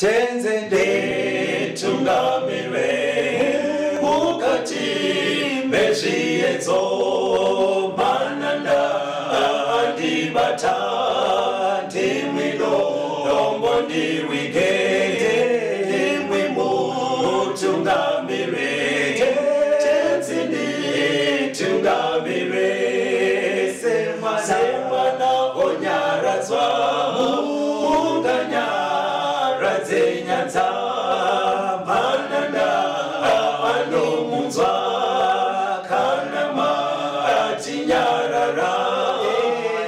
Tenzi nditungamire mukati mezviedzo. Mananda andibata, ndimwi dombo ndiwige, ndimwi mutungamire. Tenzi nditungamire semwana onyaradzwa munganyaradze nyanza. Mananda anomunzwa kana matinyarara,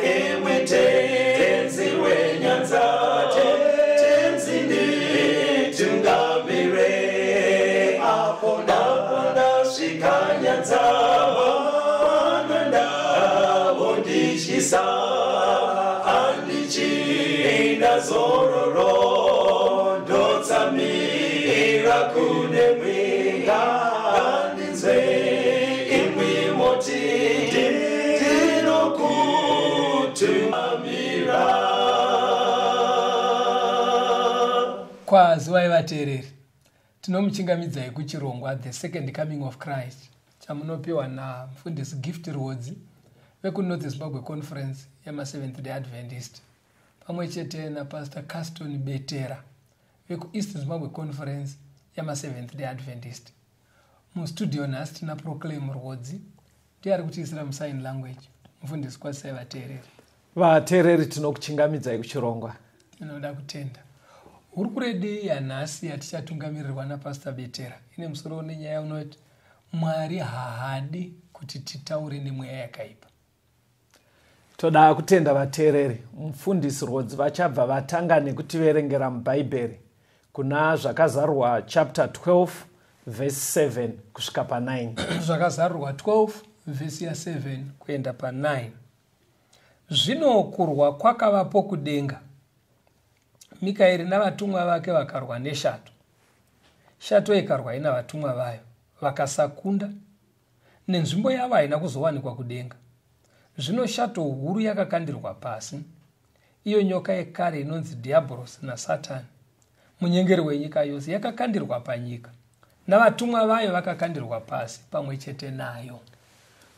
imwe Tenzi wenyanza. Tenzi nditungamire apo ndasvika nyanza. Mananda vondityisa, handichina zororo, ndotsamira kune mwenga. Ngandinzwe imwi moti ndinokutungamira. Kwaziwai vateereri, tinomuchingamidzai kuchirongwa The Second Coming of Christ chamunopiwa namufundisi Gift Rwodzi vekuNorth Zimbabwe Conference yamaSeventh Day Adventist, pamwe chete naPastor Caston Betera vekuEast Zimbabwe Conference yamaSeventh Day Adventist. Mustudio nhasi tina Proclaim Rwodzi, ndiye ari kutiisira musign language. Mufundisi, kwazisai vateereri. Vateereri, tinokuchingamidzai kuchirongwa. Tinoda kutenda. Hurukuro yedu yanhasi yatichatungamirirwa napastor Betera ine musoro nenyaya unoti Mwari haadi kuti titaure nemweya yakaipa. Toda kutenda vateereri. Mufundisi Rwodzi vachabva vatanga nekutiverengera mubhaibheri kuna Zvakazarurwa chapter 12 verse 7 kusvika pa9. Zvakazarurwa 12 vhesi ya7 kuenda pa9. Zvino kurwa kwakavapo kudenga. Mikaeri navatumwa vake vakarwa neshato. Shato ikarwa ina vatumwa vayo, vakasakunda, nenzvimbo yavo haina kuzowanikwa kudenga. Zvino shato huru yakakandirwa pasi, iyo nyoka yekare inonzi Dhiabhorosi naSatani, munyengeri wenyika yose, yakakandirwa panyika, navatumwa vayo vakakandirwa pasi pamwe chete nayo.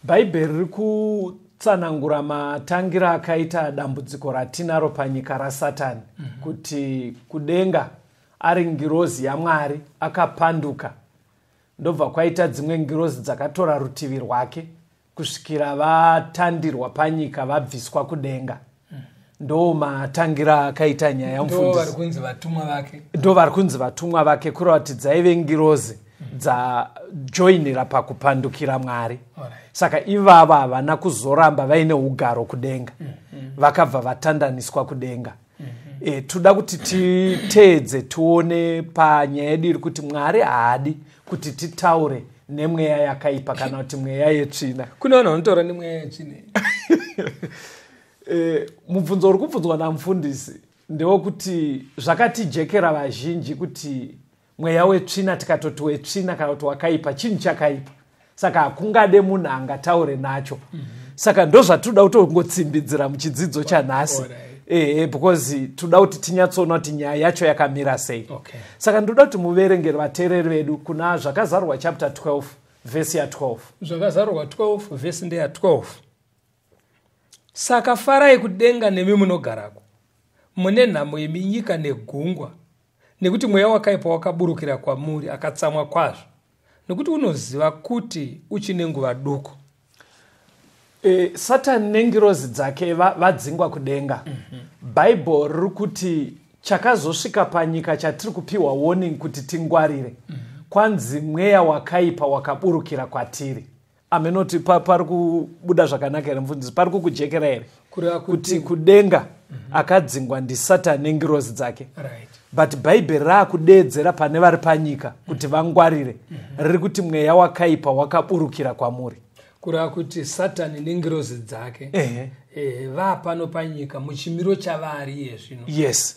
Bhaibheri riri kutsanangura matangira akaita dambudziko ratinaro panyika raSatani, kuti kudenga ari ngirozi yaMwari akapanduka, ndobva kwaita dzimwe ngirozi dzakatora rutivi rwake kusvikira vatandirwa panyika, vabviswa kudenga. Ndo matangira akaita nyaya. Ndo vari mufundisi kunzi vatumwa vake. Ndo vari kunzi vatumwa vake, kureva kuti dzaive ngirozi dzajoinira pakupandukira Mwari. Saka ivava havana kuzoramba vaine ugaro kudenga, vakabva vatandaniswa kudenga. Toda kuti titeedze tione panyaya yedu iri kuti Mwari haadi kuti titaure nemweya yakaipa kana kuti mweya yetsvina. Kune vanhu vanotaura nemweya yetsvina? Mubvunzo uri kubvunzwa namufundisi ndewekuti zvakatijekera vazhinji kuti mweya wetsvina, tikatoti wetsvina kana kuti wakaipa, chinhu chakaipa, saka hakungade munhu angataure nacho. Saka ndo zvatinoda kutongotsimbidzira muchidzidzo chanhasi. Ehe, because toda kuti tinyatsoona kuti nyaya yacho yakamira sei. Saka ndoda kuti muverengere vateereri vedu kuna Zvakazarurwa chapter 12 vhesi ya12. Zvakazarurwa 12 vhesi ndeya12. Saka farai kudenga nemi munogarako. Mune nhamo yeminyika negungwa, nekuti mweya wakaipa wakaburukira kwamuri akatsamwa kwazvo, nekuti unoziva kuti uchine nguva duku. Satani nengirozi dzake vadzingwa kudenga. Bhaibheri riri kuti chakazosvika panyika chatiri kupiwa warning kuti tingwarire, kwanzi mweya wakaipa wakaburukira kwatiri. Amenoti pari kubuda zvakanaka here, mufundisi? Pari kukujekera here? Kureva kuti kudenga akadzingwa ndisatani nengirozi dzake, but Bhaibheri raakudeedzera pane vari panyika kuti vangwarire. Riri kuti mweya wakaipa wakaburukira kwamuri. Kureva kuti Satani nengirozi dzake vapano panyika muchimiro chavari iye zvino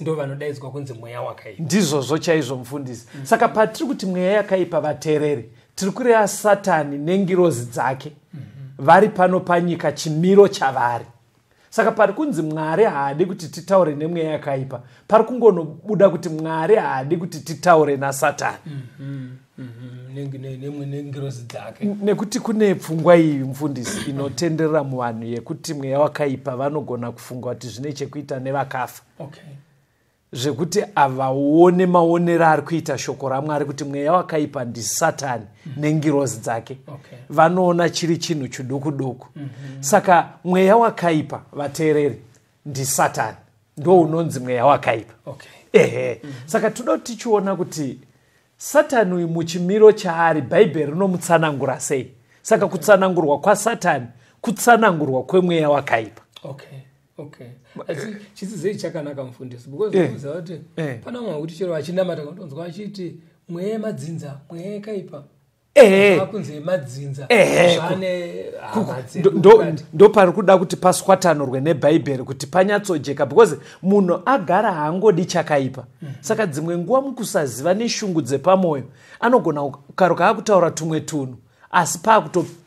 ndo vanodaidzwa kunzi mweya wakaipa. Ndizvozvo chaizvo, mufundisi. Saka patiri kuti mweya yakaipa, vateereri, tiri kureva Satani nengirozi dzake vari pano panyika, chimiro chavari. Saka pari kunzi Mwari haadi kuti titaure nemweya yakaipa, pari kungonobuda kuti Mwari haadi kuti titaure naSatani. Nengirozi dzake. Nekuti kune pfungwa iyi, mufundisi, inotenderera muvanhu yekuti mweya wakaipa vanogona kufunga kuti zvine chekuita nevakafa. Zvekuti havaone maonero ari kuita shoko raMwari kuti mweya wakaipa ndiSatani nengirozi dzake. Vanoona chiri chinhu chiduku duku. Saka mweya wakaipa, vateereri, ndiSatani, ndo unonzi mweya wakaipa. Ehe. Saka toda kuti tichiona kuti Satani uyu muchimiro chaari, Bhaibheri rinomutsanangura sei. Saka kutsanangurwa kwaSatani kutsanangurwa kwemweya wakaipa. Okay, asi chidzidzei chakanaka, mufundisi, because unoziva kuti pana vamwe vekuti chero vachinamata unotonzwa vachiti mweya yemadzinza, mweya yakaipa. Zvakunzi yemadzinza zvane hama dzedu mukati. Ndo pari kuda kuti paswatanurwe neBhaibheri kuti panyatsojeka, because munhu agara haangodi chakaipa. Saka dzimwe nguva mukusaziva neshungu dzepamwoyo anogona kukaruka akutaura tumwe tunhu, asi paakutopesa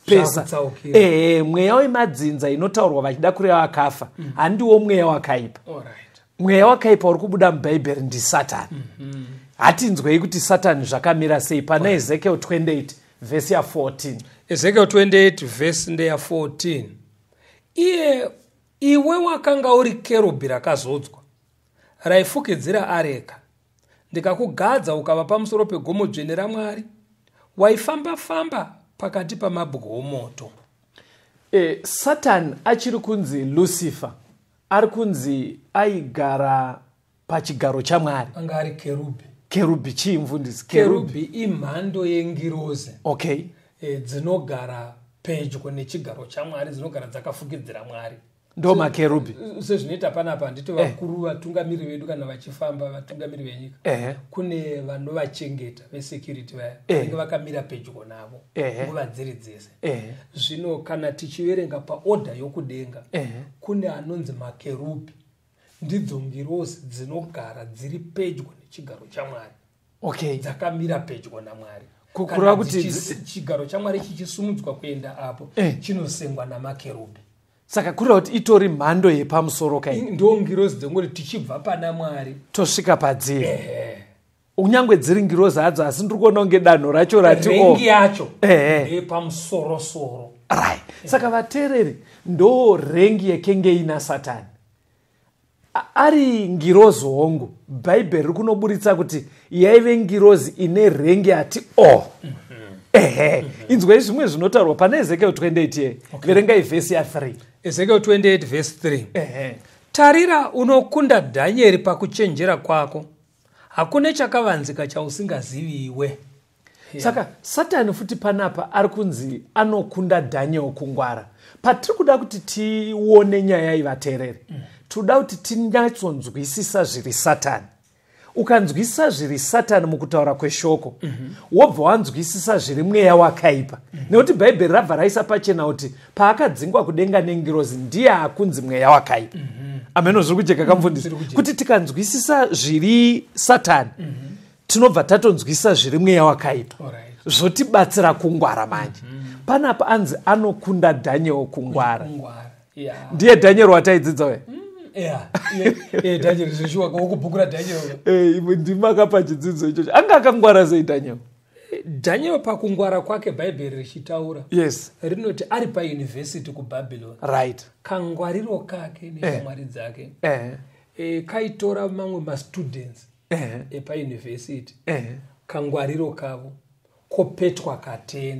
Zvakutsaukira. Ehe, mweya wemadzinza inotaurwa vachida kureva vakafa handiwo mweya wakaipa. Mweya wakaipa uri kubuda muBhaibheri ndiSatani. Hatinzwei kuti Satani zvakamira sei pana Ezekiel 28 vhesi ya14. Ezekiel 28 vhesi ndeya 14. Iye iwe wakanga uri kerubhi rakazodzwa raifukidzira areka, ndikakugadza ukava pamusoro pegomo dzvene raMwari, waifamba-famba pakati pamabwe omoto. Satani achiri kunzi Lucifer, ari kunzi aigara pachigaro chaMwari. Anga ari kerubhi. Kerubhi chii, mufundisi? Kerubhi? Kerubhi imhando yengirozi dzinogara pedyo nechigaro chaMwari, dzinogara dzakafukidzira Mwari. Ndo makerubhi. Sezvinoita panapa, handiti vakuru vatungamiri vedu kana vachifamba, vatungamiri venyika, kune vanovachengeta vesecurity vaya vanenge vakamira pedyo navo nguva dziri dzese. Zvino kana tichiverenga paorder yokudenga, kune anonzi makerubhi, ndidzo ngirozi dzinogara dziri pedyo nechigaro chaMwari, dzakamira pedyo naMwari. Kana Kureva kuti chigaro chaMwari chichisumudzwa kuenda apo, chinosengwa namakerubhi. Saka kureva kuti itori mhando yepamusoro kai? Ndo ngirozi dzengoti tichibva pana Mwari tosvika padziri, kunyange dziri ngirozi hadzo, asi ndiri kuona kunge danho racho rati o Rengi yacho ndeyepamusorosoro. Right, saka vateereri, ndo rengi yekenge ina Satani. Ari ngirozi hongu, Bhaibheri riri kunoburitsa kuti yaive ngirozi ine rengi ati o. Ehe, inzwai zvimwe zvinotaurwa pane Ezekiel 28 ye. Verengai vhesi ya3. Ezekiel 28 vhesi 3. Tarira, unokunda Dhanieri pakuchenjera kwako, hakune chakavanzika chausingaziviwe. Saka Satani futi panapa ari kunzi anokunda Dhaniel kungwara. Patiri kuda kuti tione nyaya ivateerere, toda kuti tinyatsonzwisisa zviri Satani. Ukanzwisisa zviri Satani mukutaura kweshoko, wobva wanzwisisa zviri mweya wakaipa, nekuti Bhaibheri rabva raisa pachena kuti paakadzingwa kudenga nengirozi ndiye akunzi mweya wakaipa. Ameno zviri kujeka kamufundisi? Zviri kujeka. Kuti tikanzwisisa zviri Satani, tinobva tatonzwisisa zviri mweya wakaipa. Zvotibatsira kungwara manje. Panapa anzi anokunda Dhaniel kungwara. Kungwara, yeah. Ndiye Dhaniel wataidzidza uya? Yeah. Daniel zveshuwa, wokubhuku raDaniel. Imwe ndima akapa chidzidzo ichocho. Anga akangwara sei Daniel? Daniel pakungwara kwake, Bhaibheri richitaura, rinoti ari payunivhesiti kuBhabhiloni, kangwariro kake neshamwari dzake kaitora mamwe mastudents epayunivhesiti, kangwariro kavo kopetwa ka10,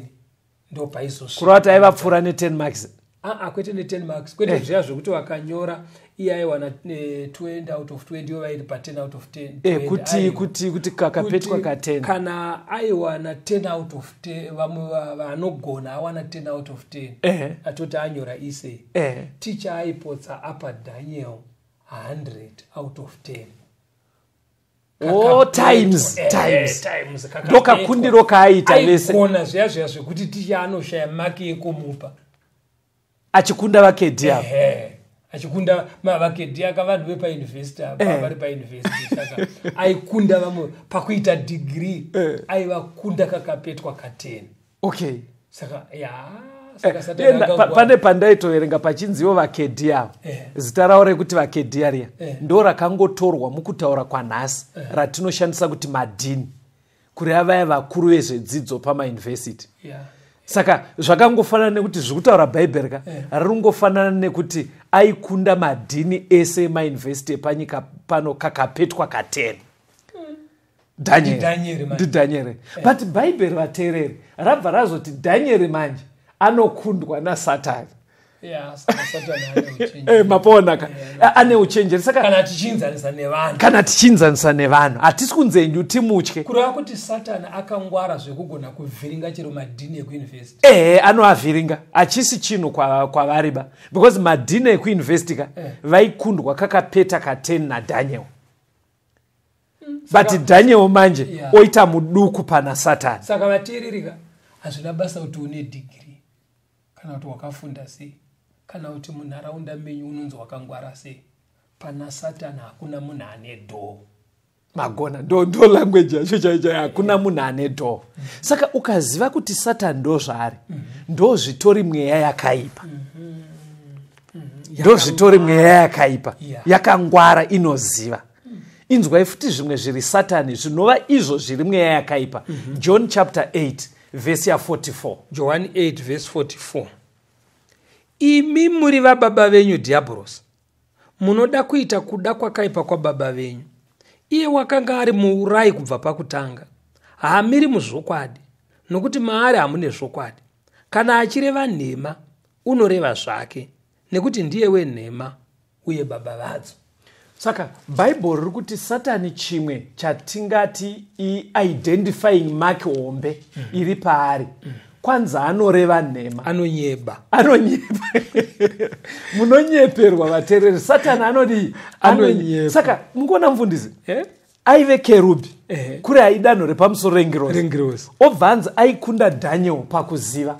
ndo paizosvika. Kureva kuti aivapfuura ne10 marks? Aa, kwete ne10 marks, kwete. Zviya zvekuti vakanyora iye aiwana 20 out of 20, ivo vairi pa10 out of 10. 20, Kuti aiwa. kuti kakapetwa Kuti ka10. Kana aiwana 10 out of 10, vamwe vanogona awana 10 out of 10, atoti anyora essay, ticha aipotsa apa Daniel 100 out of 10. Oh, times, times. Times, Ndo kakundiro kaaita vese. Aigona zviya zviya zvekuti ticha anoshaya maki yekumupa. Achikunda vakedhi ava. Ehe, achikunda vakedhi aka, vanhu vepayunivhesiti apa, vari payunivhesiti. Saka aikunda vamwe pakuita dhigiri, aivakunda kakapetwa ka10. Saka ya. Saka Satani Enda, akangwara. pane pandaitoverenga pachinziwo vakedhi ava, zita ravo rekuti vakedhi ariya ndo rakangotorwa mukutaura kwanhasi ratinoshandisa kuti madhini, kureva vaya vakuru vezvedzidzo pamayunivhesiti. Saka zvakangofanana nekuti zviri kutaura Bhaibheri ka, ringofanana nekuti aikunda madhini ese emayunivhesiti epanyika pano kakapetwa ka10. Ndidhanieri Dhanieri manje. Ndidhanieri. But Bhaibheri, vateereri, rabva razoti Dhanieri manje anokundwa naSatani. Yeah, saka Satani ane uchenjeri. Mapoonaka, ane uchenjeri, saka Kana tichiinzanisa nevanhu. Kana tichinzanisa nevanhu, hatisi kunzenyu timutye. Kureva kuti Satani akangwara zvekugona kuvhiringa chero madhini ekuyunivhesiti. Ehe, anoavhiringa, hachisi chinhu kwavari ba, because madhini ekuyunivhesiti ka vaikundwa kakapeta ka10 naDhaniel, but Dhaniel manje oita muduku pana Satani. Saka vateererika, hazvina basa kuti une dhigiri kana kuti wakafunda sei, kana kuti munharaunda menyu unonzi wakangwara sei, pana Satani hakuna munhu ane dhoo. Magona, ndo language yacho chaiyo chaiyo, hakuna munhu ane dhoo. Saka ukaziva kuti Satani ndo zvaari, ndo zvitori mweya yakaipa, ndo zvitori mweya yakaipa yakangwara, inoziva. Inzwai futi zvimwe zviri Satani zvinova izvo zviri mweya yakaipa. John chapter 8 vhesi ya44. Johani 8 vhesi 44: "Imi muri vababa venyu Dhiabhorosi, munoda kuita kuda kwakaipa kwababa venyu. Iye wakanga ari muurayi kubva pakutanga, haamiri muzvokwadi, nokuti maari hamune zvokwadi. Kana achireva nhema, unoreva zvake, nekuti ndiye wenhema uye baba vadzo." Saka Bhaibheri riri kuti Satani, chimwe chatingati identifying mark hombe iri paari, kwanzi anoreva nhema. Anonyeba. Anonyepa. Munonyeperwa, vateereri. Satani anodii? Anonyepa. Saka mukuona, mufundisi, Eh? aive kerubhi, kuri aidanho repamusoro rengirozi, Rengirozi. obva anzi aikunda Dhaniel pakuziva,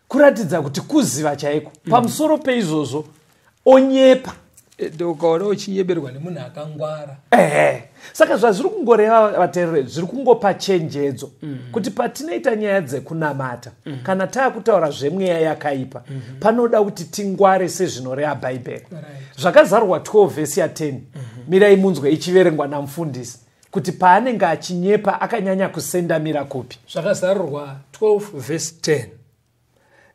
kuratidza kuti kuziva chaiko. Pamusoro peizvozvo onyepa. Ukaona uchinyeberwa nemunhu akangwara. Ehe, saka zvazviri kungoreva, vateereri, zviri kungopa chenjedzo kuti patinoita nyaya dzekunamata, kana taakutaura zvemweya yakaipa, panoda kuti tingware sezvinoreva Bhaibheri. Zvakazarwa 12 vhesi ya10, mirai munzwe ichiverengwa namufundisi kuti paanenge achinyepa akanyanya kusendamira kupi. Zvakazarurwa 12 vhesi 10: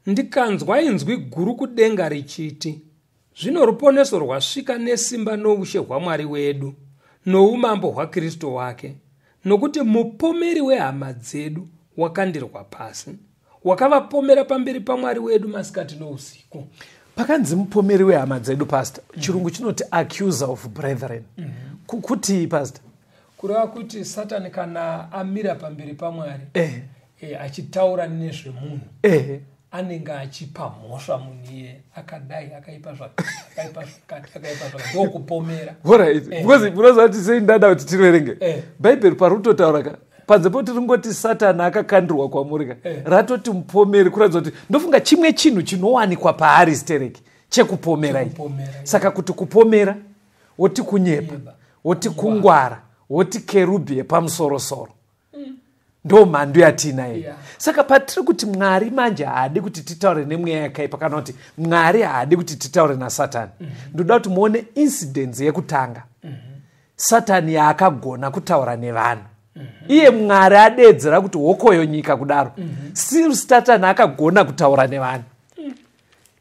"Ndikanzwa inzwi guru kudenga richiti, 'Zvino ruponeso rwasvika nesimba noushe hwaMwari wedu noumambo hwaKristu wake, nokuti mupomeri wehama dzedu wakandirwa pasi, wakavapomera pamberi paMwari wedu masikati nousiku.'" Pakanzi mupomeri wehama dzedu, pastor, chirungu chinoti accuser of brethren. Kutii, pastor? Kureva kuti Satani kana amira pamberi paMwari achitaura nezvemunhu, anenge achipa mhosva munhu iye, akadai, akaipa zvakati, akaipa zvakati, akaipa zvakati, ndokupomera. Alright, because munoziva kuti sei ndada kuti tiverenge Bhaibheri pari kutotaura ka, panze poti ringoti Satani akakandirwa kwamuri ka, ratoti mupomeri, kuratidza kuti ndofunga chimwe chinhu chinowanikwa paari stereki chekupomera iyi. Chekupomera, yeah. Saka kuti kupomera, woti kunyepa, Kunyepa. woti kungwara, woti kerubhi yepamusorosoro, ndo mhandu yatiinayo. Saka patiri kuti Mwari manje haadi kuti titaure nemweya yakaipa, kana kuti Mwari haadi kuti titaure naSatani, ndoda kuti muone incidence yekutanga Satani yaakagona kutaura nevanhu. Iye Mwari adeedzera kuti hokoyo nyika kudaro, still Satani akagona kutaura nevanhu,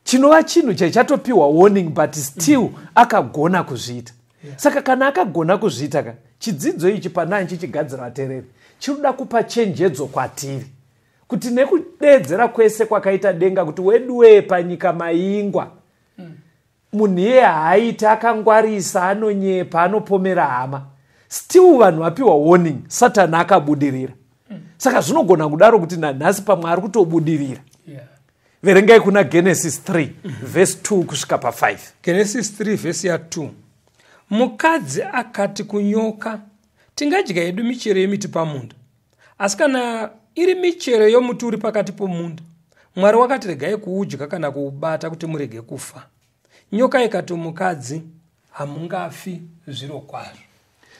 chinova chinhu chaichatopiwa warning, but still akagona kuzviita. Saka kana akagona kuzviita ka, chidzidzo ichi panai chichigadzira, vateereri, chinoda kupa chenjedzo kwatiri kuti nekudeedzera kwese kwakaita denga kuti weduwee panyika maingwa, munhu iye haaiti, akangwarisa, anonyepa, anopomera hama, still vanhu vapiwa warning, Satani akabudirira. Saka zvinogona kudaro kuti nanhasi pamwe ari kutobudirira. Verengai kuna Genesis 3 vhesi 2 kusvika pa5. Genesis 3 vhesi ya2: "Mukadzi akati kunyoka, 'Tingadya hedu michero yemiti pamunda. Asi kana iri michero yomuti uri pakati pomunda, Mwari wakati, regai kuudya kana kuubata, kuti murege kufa.' Nyoka ikati mukadzi, 'Hamungafi zviro kwazvo.'"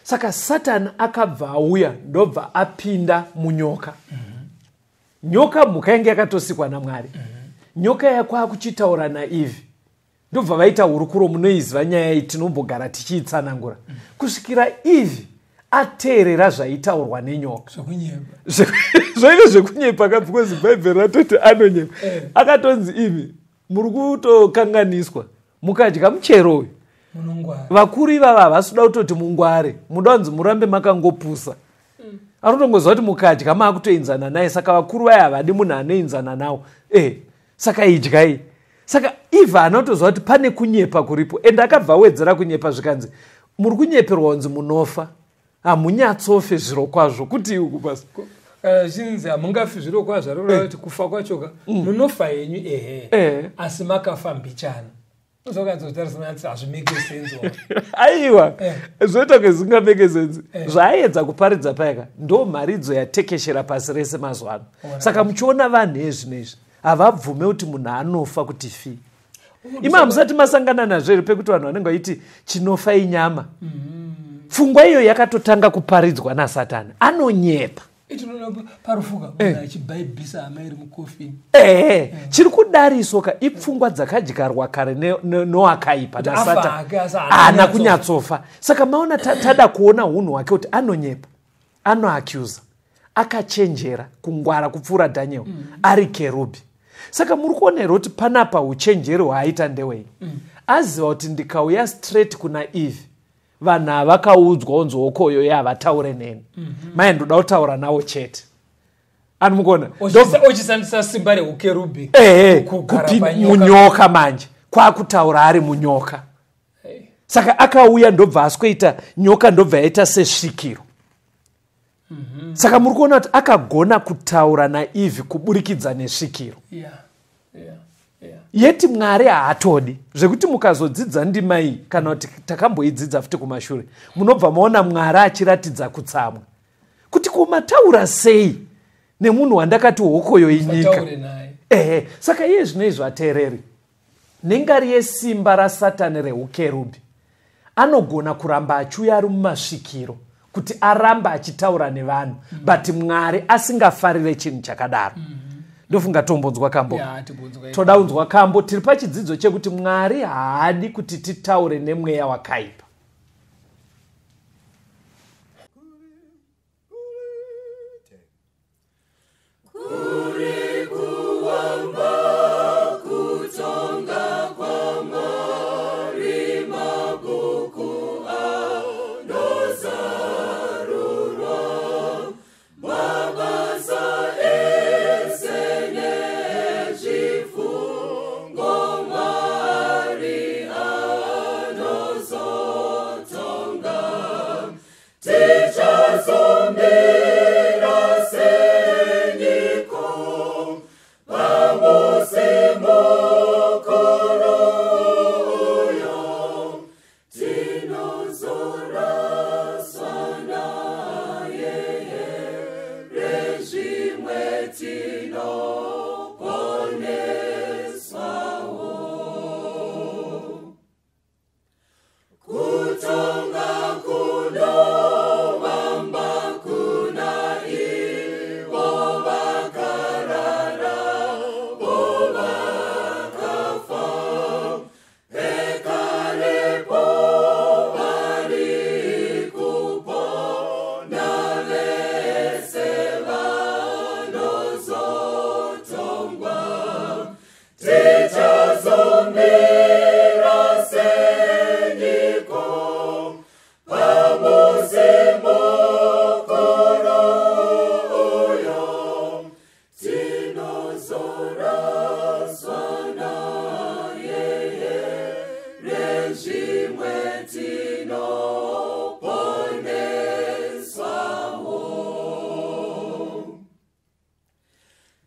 Saka Satani akabva auya, ndobva apinda munyoka. Nyoka mhuka yange yakatosikwa naMwari. Nyoka yakwakuchitaura naEvhe, ndobva vaita hurukuro. Munoiziva nyaya iyi, tinombogara tichiitsanangura kusvikira Eve ateerera zvaitaurwa nenyoka. Zvokunyepa. Zvaive zvekunyepa ka, because Bhaibheri ratoti anonyepa. Akatonzi, "Imi muri kutokanganiswa, mukadya muchero uyu munongwara." Vakuru ivava havasi kuda kutoti mungware, muda kunzi murambe makangopusa. Anotongoziva kuti mukadya maakutoenzana naye, saka vakuru vaya havadi munhu anoenzana nawo. Saka idyai. Saka Eva anotoziva kuti pane kunyepa kuripo, ende akabva awedzera kunyepa, zvikanzi, "Muri kunyeperwa kunzi munofa, hamunyatsofe zviro kwazvo." Kuti uku basi. Kana zvichinzi hamungafi zviro kwazvo, ari kureva kuti kufa kwachoka munofa henyu, ehe, asi makafa mbichana. Uzokanzotarisana, hazvimake sense. Aiwa. Zvoita kunge zvingamake sense. Zvaaedza kuparidza payaka ndo mharidzo yatekeshera pasi rese mazuva ano. Saka muchiona vanhu ezvino izvi havabvume kuti munhu anofa kuti fi. Imi hamusati masangana nazvo here, pekuti vanhu vanenge vaiti chinofa inyama? Pfungwa iyo yakatotanga kuparidzwa naSatani anonyepa. Itinoona parufuka munhu achibhaibhisa hama iri mukofini. Ehe, chiri kudarisoka ipfungwa dzakadyarwa kare nowakaipa Kuti afa naSatani. hake, asi haana Haana kunyatsofa. kunyatsofa. Saka maona tada kuona unhu hwake kuti anonyepa, anoaccusa, akachenjera, kungwara kupfuura Daniel, ari kerubhi. Saka muri kuona here kuti panapa uchenjeri hwaaita ndewei? Aziva kuti ndikauya straight kuna Eve, vanhu havakaudzwa unzi hokoyo havataure neni, mai ndoda kutaura navo chete. Ani mukuona? Ochishandisa simba reukerubhi Ehe. kugara panyoka. Munyoka manje, kwakutaura ari munyoka. Hey. Saka akauya, ndobva asikoita nyoka, ndobva yaita sesvikiro. Saka muri kuona kuti akagona kutaura naEvhe kuburikidza nesvikiro. Yeti Mwari haatodi zvekuti mukazodzidza ndima iyi, kana kuti takamboidzidza futi kumashure, munobva maona Mwari achiratidza kutsamwa kuti kumataura sei nemunhu wandakati hokoyo inyika. Taure naye. Ehe. Saka iye zvino izvo ateereri, nengari yesimba raSatani reukerubhi, anogona kuramba achiuya ari mumasvikiro kuti arambe achitaura nevanhu, but Mwari asingafarire chinhu chakadaro. Ndofunga tombonzwa kambo. Ya, tibvunzwa. Toda kunzwa kambo. Tiri pachidzidzo chekuti Mwari haadi kuti titaure nemweya wakaipa.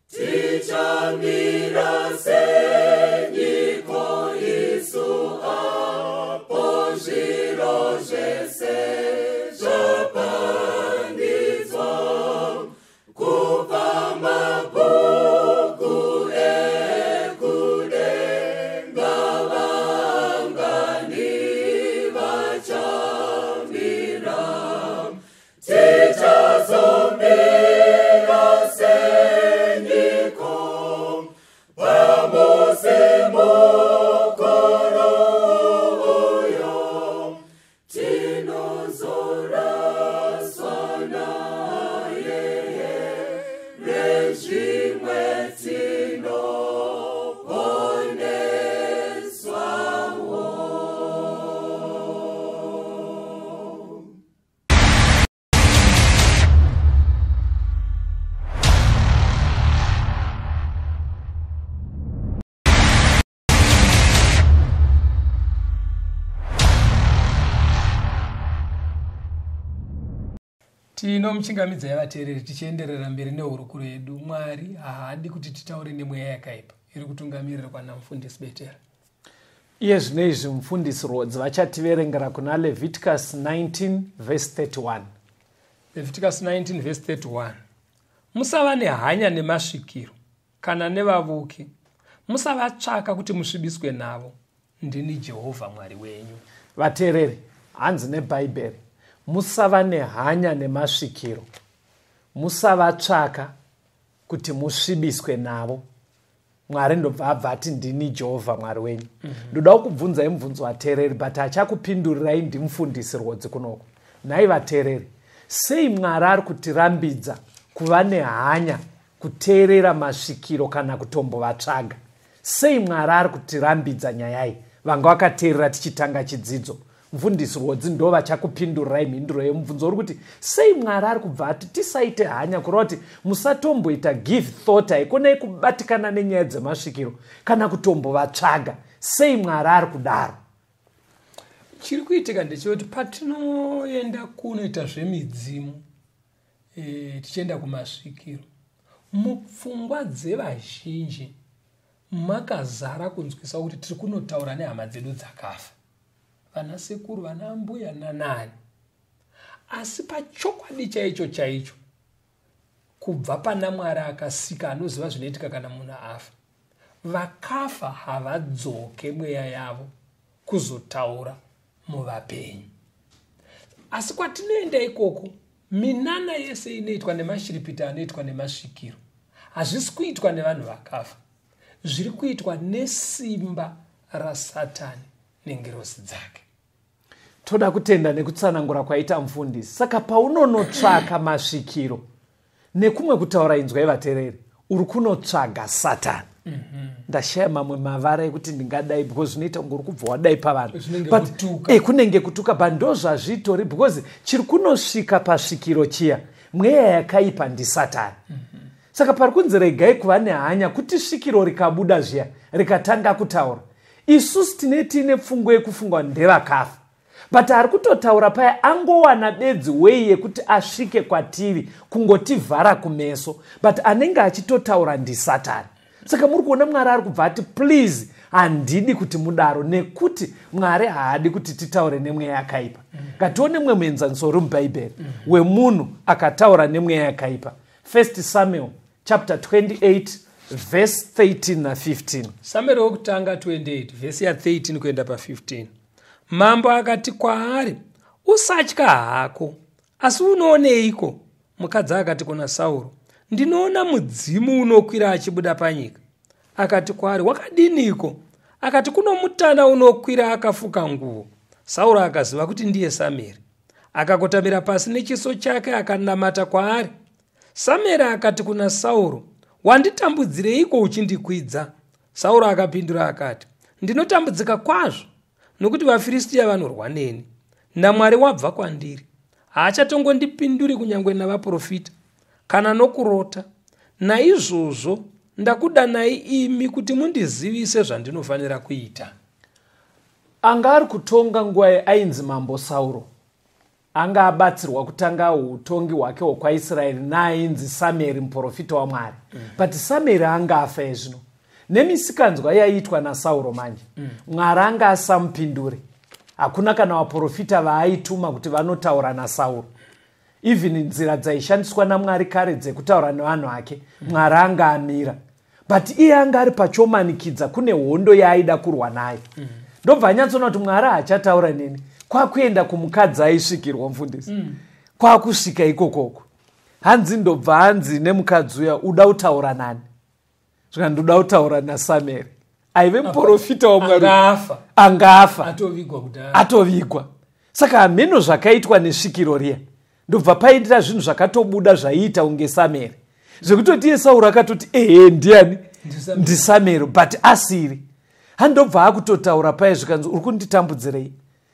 Tichazomira senyiko. Tinozoraswa naye here, zvimwe tinoponeswawo. Tinomuchingamidzai vateereri tichienderera mberi nehurukuro yedu. Mwari haadi kuti titaure nemweya yakaipa iri kutungamirirwa namufundisi Betera. Iye zvino izvi mufundisi Rhodzi vachativerengera kuna Leviticus 19 verse 31. Leviticus 19 verse 31. Musava nehanya nemasvikiro kana nevavuki, musavatsvaka kuti musvibiswe navo. Ndini Jehovha Mwari wenyu. Vateereri, hanzi neBhaibheri, musava nehanya nemasvikiro, musavatsvaka kuti musvibiswe navo. Mwari ndobva abva ati ndini Jehovha Mwari wenyu. Ndoda kukubvunzai mubvunzo vateereri, but achakupindurirai ndimufundisi Rwodzi kunoko. Nhai vateereri, sei Mwari ari kutirambidza kuva nehanya, kuteerera masvikiro kana kutombovatsvaga? Sei Mwari ari kutirambidza nyaya iyi? Vanga vakateerera tichitanga chidzidzo, mufundisi Rwodzi ndo vachakupindurirai mhinduro yemubvunzo uri kuti sei Mwari ari kubva ati tisaite hanya, kureva kuti musatomboita give thought, haikonai kubatikana nenyaya dzemasvikiro kana kutombovatsvaga. Sei Mwari ari kudaro? Chiri kuitika ndechekuti patinoenda kunoita zvemidzimu, tichienda kumasvikiro, mupfungwa dzevazhinji makazara kunzwisa kuti tiri kunotaura nehama dzedu dzakafa, vana sekuru, vana mbuya nanani. Asi pachokwadi chaicho chaicho, kubva pana Mwari akasika anoziva zvinoitika kana munhu afa, vakafa havadzoke mweya yavo kuzotaura muvapenyu. Asi kwatinoenda ikoko, minana yese inoitwa nemashiripiti anoitwa nemasvikiro hazvisi kuitwa nevanhu vakafa, zviri kuitwa nesimba raSatani nengirozi dzake. Toda kutenda nekutsanangura kwaita mufundisi. Saka paunonotsvaka masvikiro, nekumwe kutaura inzwai vateereri, uri kunotsvaga Satani. Ndashaya mamwe mavara ekuti ndingadai, because zvinoita kunge uri kubva wadai pavanhu. Zvinenge But, kutuka. Kunenge kutuka, but ndo zvazvitori, because chiri kunosvika pasvikiro chiya, mweya yakaipa ndiSatani. Saka pari kunzi regai kuva nehanya kuti svikiro rikabuda zviya rikatanga kutaura, isusu tine tiine pfungwa yekufunga ndevakafa, but ari kutotaura paya angowana bedzi wei yekuti asvike kwatiri kungotivhara kumeso, but anenge achitotaura ndiSatani. Saka muri kuona Mwari ari kubva ati please, handidi kuti mudaro, nekuti Mwari haadi kuti titaure nemweya yakaipa. Ngatione mumwe muenzaniso uri muBhaibheri wemunhu akataura nemweya yakaipa. 1 Samuel chapter 28 verse 13 na 15. Samuel wokutanga 28 verse ya 13 kuenda pa 15. Mambo akati kwaari, usatya hako, asi unooneiko? Mukadzi akati kuna Sauro, ndinoona mudzimu unokwira achibuda panyika. Akati kwaari, wakadiniko? Akati, kuno mutana unokwira akafuka nguo. Sauro akaziva kuti ndiye Samueri. Akakotamira pasi nechiso chake akanamata kwaari. Samueri akati kuna Sauro, wanditambudzireiko uchindikwidza? Sauro akapindura akati, ndinotambudzika kwazvo, nokuti vaFiristia vanorwa neni, naMwari wabva kwandiri. Haachatongondipinduri kunyangwe navaprofita kana nokurota. Naizvozvo ndakudanai imi kuti mundizivise zvandinofanira kuita. Anga ari kutonga nguva ainzi Mambo Sauro. Anga abatsirwa kutanga utongi hwake hwekwaIsraeri naainzi Samueri muprofita waMwari. But Samueri anga afa ezvino. Nemisikanzwa yaiitwa naSauro manje. Mwari anga asamupindure. Hakuna kana vaprofita vaaituma kuti vanotaura naSauro. Even nzira dzaishandiswa naMwari kare dzekutaura nevanhu ake, Mwari anga amira. But iye anga ari pachomanikidza kune hondo yaaida kurwa nayo. Ndobva anyatsoona kuti Mwari haachataura neni. Kwakuenda kumukadzi aisvikirwa mufundisi. Kwakusvika ikokoko. Hanzi ndobva hanzi nemukadzi uya, uda kutaura nani? Zvika ndoda kutaura naSamueri. Aive muprofita waMwari. Angafa. Angafa. Atovigwa kudhara. Atovigwa. Saka hameno zvakaitwa nesvikiro riya, ndobva paindira zvinhu zvakatobuda zvaiita kunge Samere, zvekutoti iye Sauro akatoti, "Ehe, ndiani?" NdiSamere. NdiSamere, but asiri. Handobva akutotaura paye, zvikanzi, "Uri kunditambudzirei?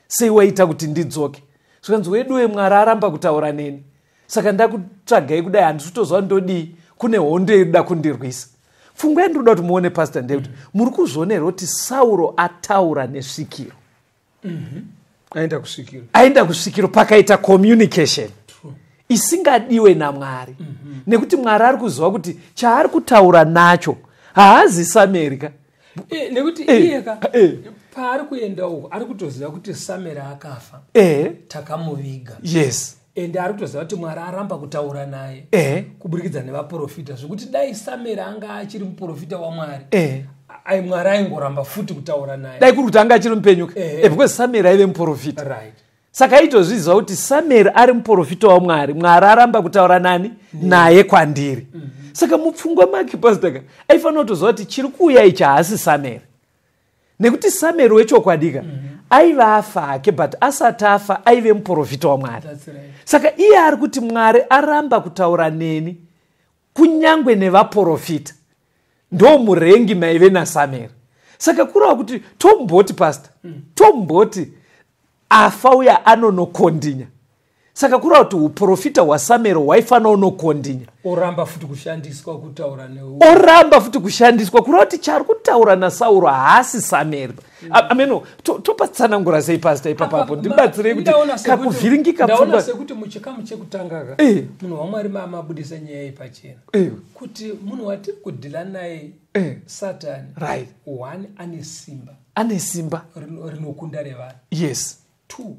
Sei waita kuti ndidzoke?" Zvikanzi, "Weduwe, Mwari aramba kutaura neni, saka ndakutsvagai kudai, handisi kutoziva ndodii, kune hondo irikuda kundirwisa." Pfungwa yandinoda kuti muone, pastor, ndeyekuti muri kuzviona here kuti Sauro ataura nesvikiro? Aenda kusvikiro. Aenda kusvikiro, pakaita communication isingadiwe naMwari, nekuti Mwari ari kuziva kuti chaari kutaura nacho haazi Samerika. Nekuti iye ka paari kuenda uko ari kutoziva kuti Sameri akafa, takamuviga. Ende ari kutoziva kuti Mwari aramba kutaura naye kuburikidza nevaprofita, zvekuti dai Sameri anga achiri muprofita waMwari, ai Mwari aingoramba futi kutaura naye. Dai kuri kuti anga achiri mupenyuka. Because Sameri aive muprofita. Saka aitozviziva kuti Sameri ari muprofita waMwari, Mwari aramba kutaura nani naye kwandiri. Saka mupfungwa make, pastor, aifanira kutoziva kuti chiri kuuya ichi haasi Sameri, nekuti Sameri wechokwadika aiva afa hake, but asati afa aive muprofita waMwari. That's right. Saka iye ari kuti Mwari aramba kutaura neni kunyangwe nevaprofita, ndo murengi maive naSameri. Saka kureva kuti tomboti, pastor, tomboti afa uya anonokondinya, saka kureva kuti uprofita hwaSameri hwaifanira unokondinya. Oramba futi kushandiswa kutaura ne Oramba futi kushandiswa, kureva kuti chari kutaura naSauro haasi Sameri. Ameno topatsanangura sei, pastor, ipapapo? Ndibatsirei kuti kakuvhiringika Ndaona pfungwa. sekuti muchikamu chekutanga ka, munhu waMwari maamabudisa nyaya iyi pachena kuti munhu watiri kudhila naye, Satani, one, ane simba. Ane simba. Rinokunda revanhu. Two,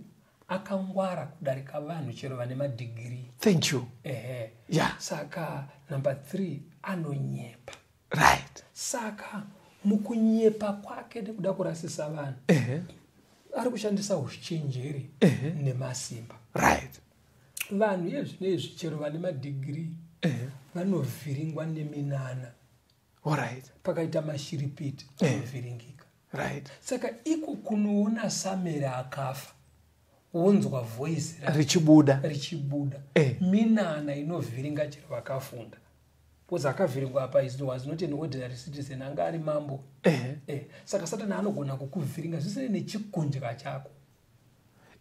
akangwara kudarika vanhu chero vane madhigiri. Thank you. Ehe. Saka number three, anonyepa. Saka mukunyepa kwake nekuda kurasisa vanhu, ari kushandisa uchenjeri nemasimba. Vanhu yezvinezvi chero vane madhigiri vanovhiringwa neminana. Pakaita mashiripiti, anovhiringika. Saka iko kunoona Sameri akafa, wonzwa voice richibuda. Richibuda, minana inovhiringa chero vakafunda, because akavhiringwa apa was not an ordinary citizen, anga ari mambo. Saka Satani anogona kukuvhiringa zvisinei nechikundya chako.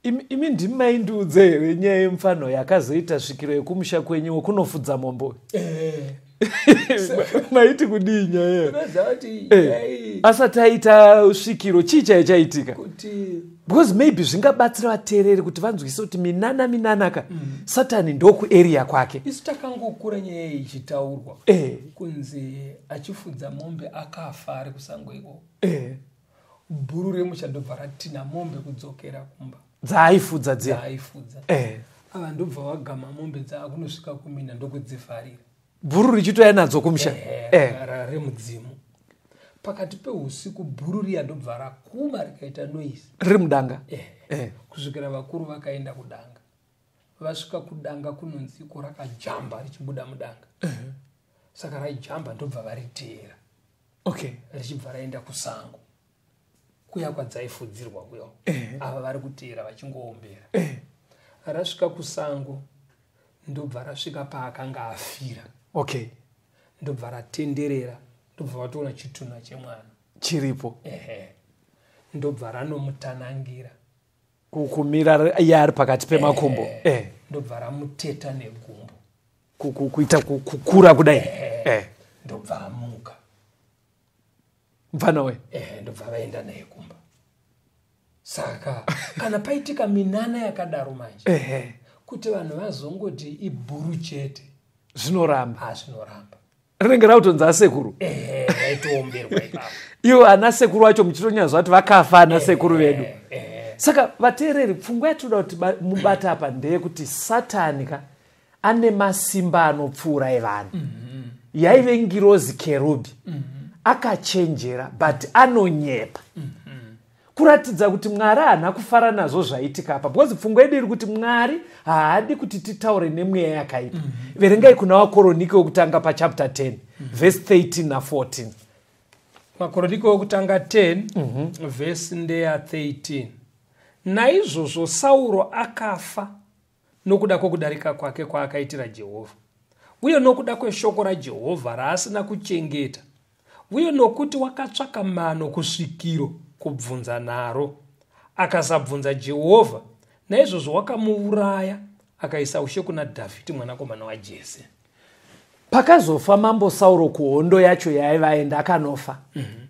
Imi ndimi maindiudze here nyaya yemufano yakazoita svikiro yekumusha kwenyu wekunofudza mombo? Maiti kudii nyaya? Unoziva kuti nyaya iyi, Asati aita svikiro, chii chaiyo chaitika? Kuti Because maybe zvingabatsira vateereri kuti vanzwise kuti minana minanaka, Satani ndokuarea kwake. Isu takangokura nyaya iyi ichitaurwa, kunzi achifudza mombe akafa ari kusango ikoko. Bhuru remuchandobva ratina mombe kudzokera kumba. Dzaaifudza dziya. Dzaaifudza. Ava ndobva vagama mombe dzaakunosvika kumina, ndokudzivharira. Bhuru richitoya nadzo kumusha. Remudzimu. Pakati peusiku bhuru riya ndobva rakuma, rikaita noise. Riri mudanga. Kusvikira vakuru vakaenda kudanga. Vasvika kudanga, kunonzi iko rakajamba richibuda mudanga. Saka raijamba, ndobva variteera. Richibva raenda kusango kuya kwadzaifudzirwa kuya. Ava vari kuteera vachingoombera. Rasvika kusango, ndobva rasvika paakanga afira. Ndobva ratenderera, ndobva vatoona chitunha chemwana. Chiripo. Ehe, ndobva ranomutanangira. Kumira iye ari pakati pemakumbo. Ndobva ramuteta negumbo. Kuita kukura kudai. Ndobva amuka. Mufana we. Ehe, ndobva vaenda naye kumba. Saka kana paitika minana yakadaro manje, kuti vanhu vazongoti ibhuru chete, Zvinoramba. Azvinoramba. Rinenge rakutonzi asekuru. Ehe, raitoomberwa ipapo. Ivo ana sekuru vacho muchitonyazwa kuti vakafa ana sekuru vedu. Saka vateereri, pfungwa yatinoda kuti mubate apa ndeyekuti Satani ka ane masimba anopfuura evanhu. Yaive ngirozi kerubhi, akachenjera, but anonyepa. Kuratidza kuti Mwari haana kufara nazvo zvaitika apa, because pfungwa yedu iri kuti Mwari haadi kuti titaure nemweya yakaipa. Verengai kuna Vakoronike wekutanga pachapter 10, verse 13 na14. Makoronike wekutanga 10, vhesi ndeya 13. Naizvozvo Sauro akafa nokuda kwokudarika kwake kwaakaitira Jehovha, uye nokuda kweshoko raJehovha raasina kuchengeta, uye nokuti wakatsvaka mano kusvikiro kubvunza naro, akasabvunza Jehovha. Naizvozvo wakamuuraya, akaisa ushe kuna Dhavhidhi mwanakomana waJese. Pakazofa mambo Sauro kuhondo yacho yaaiva aenda akanofa,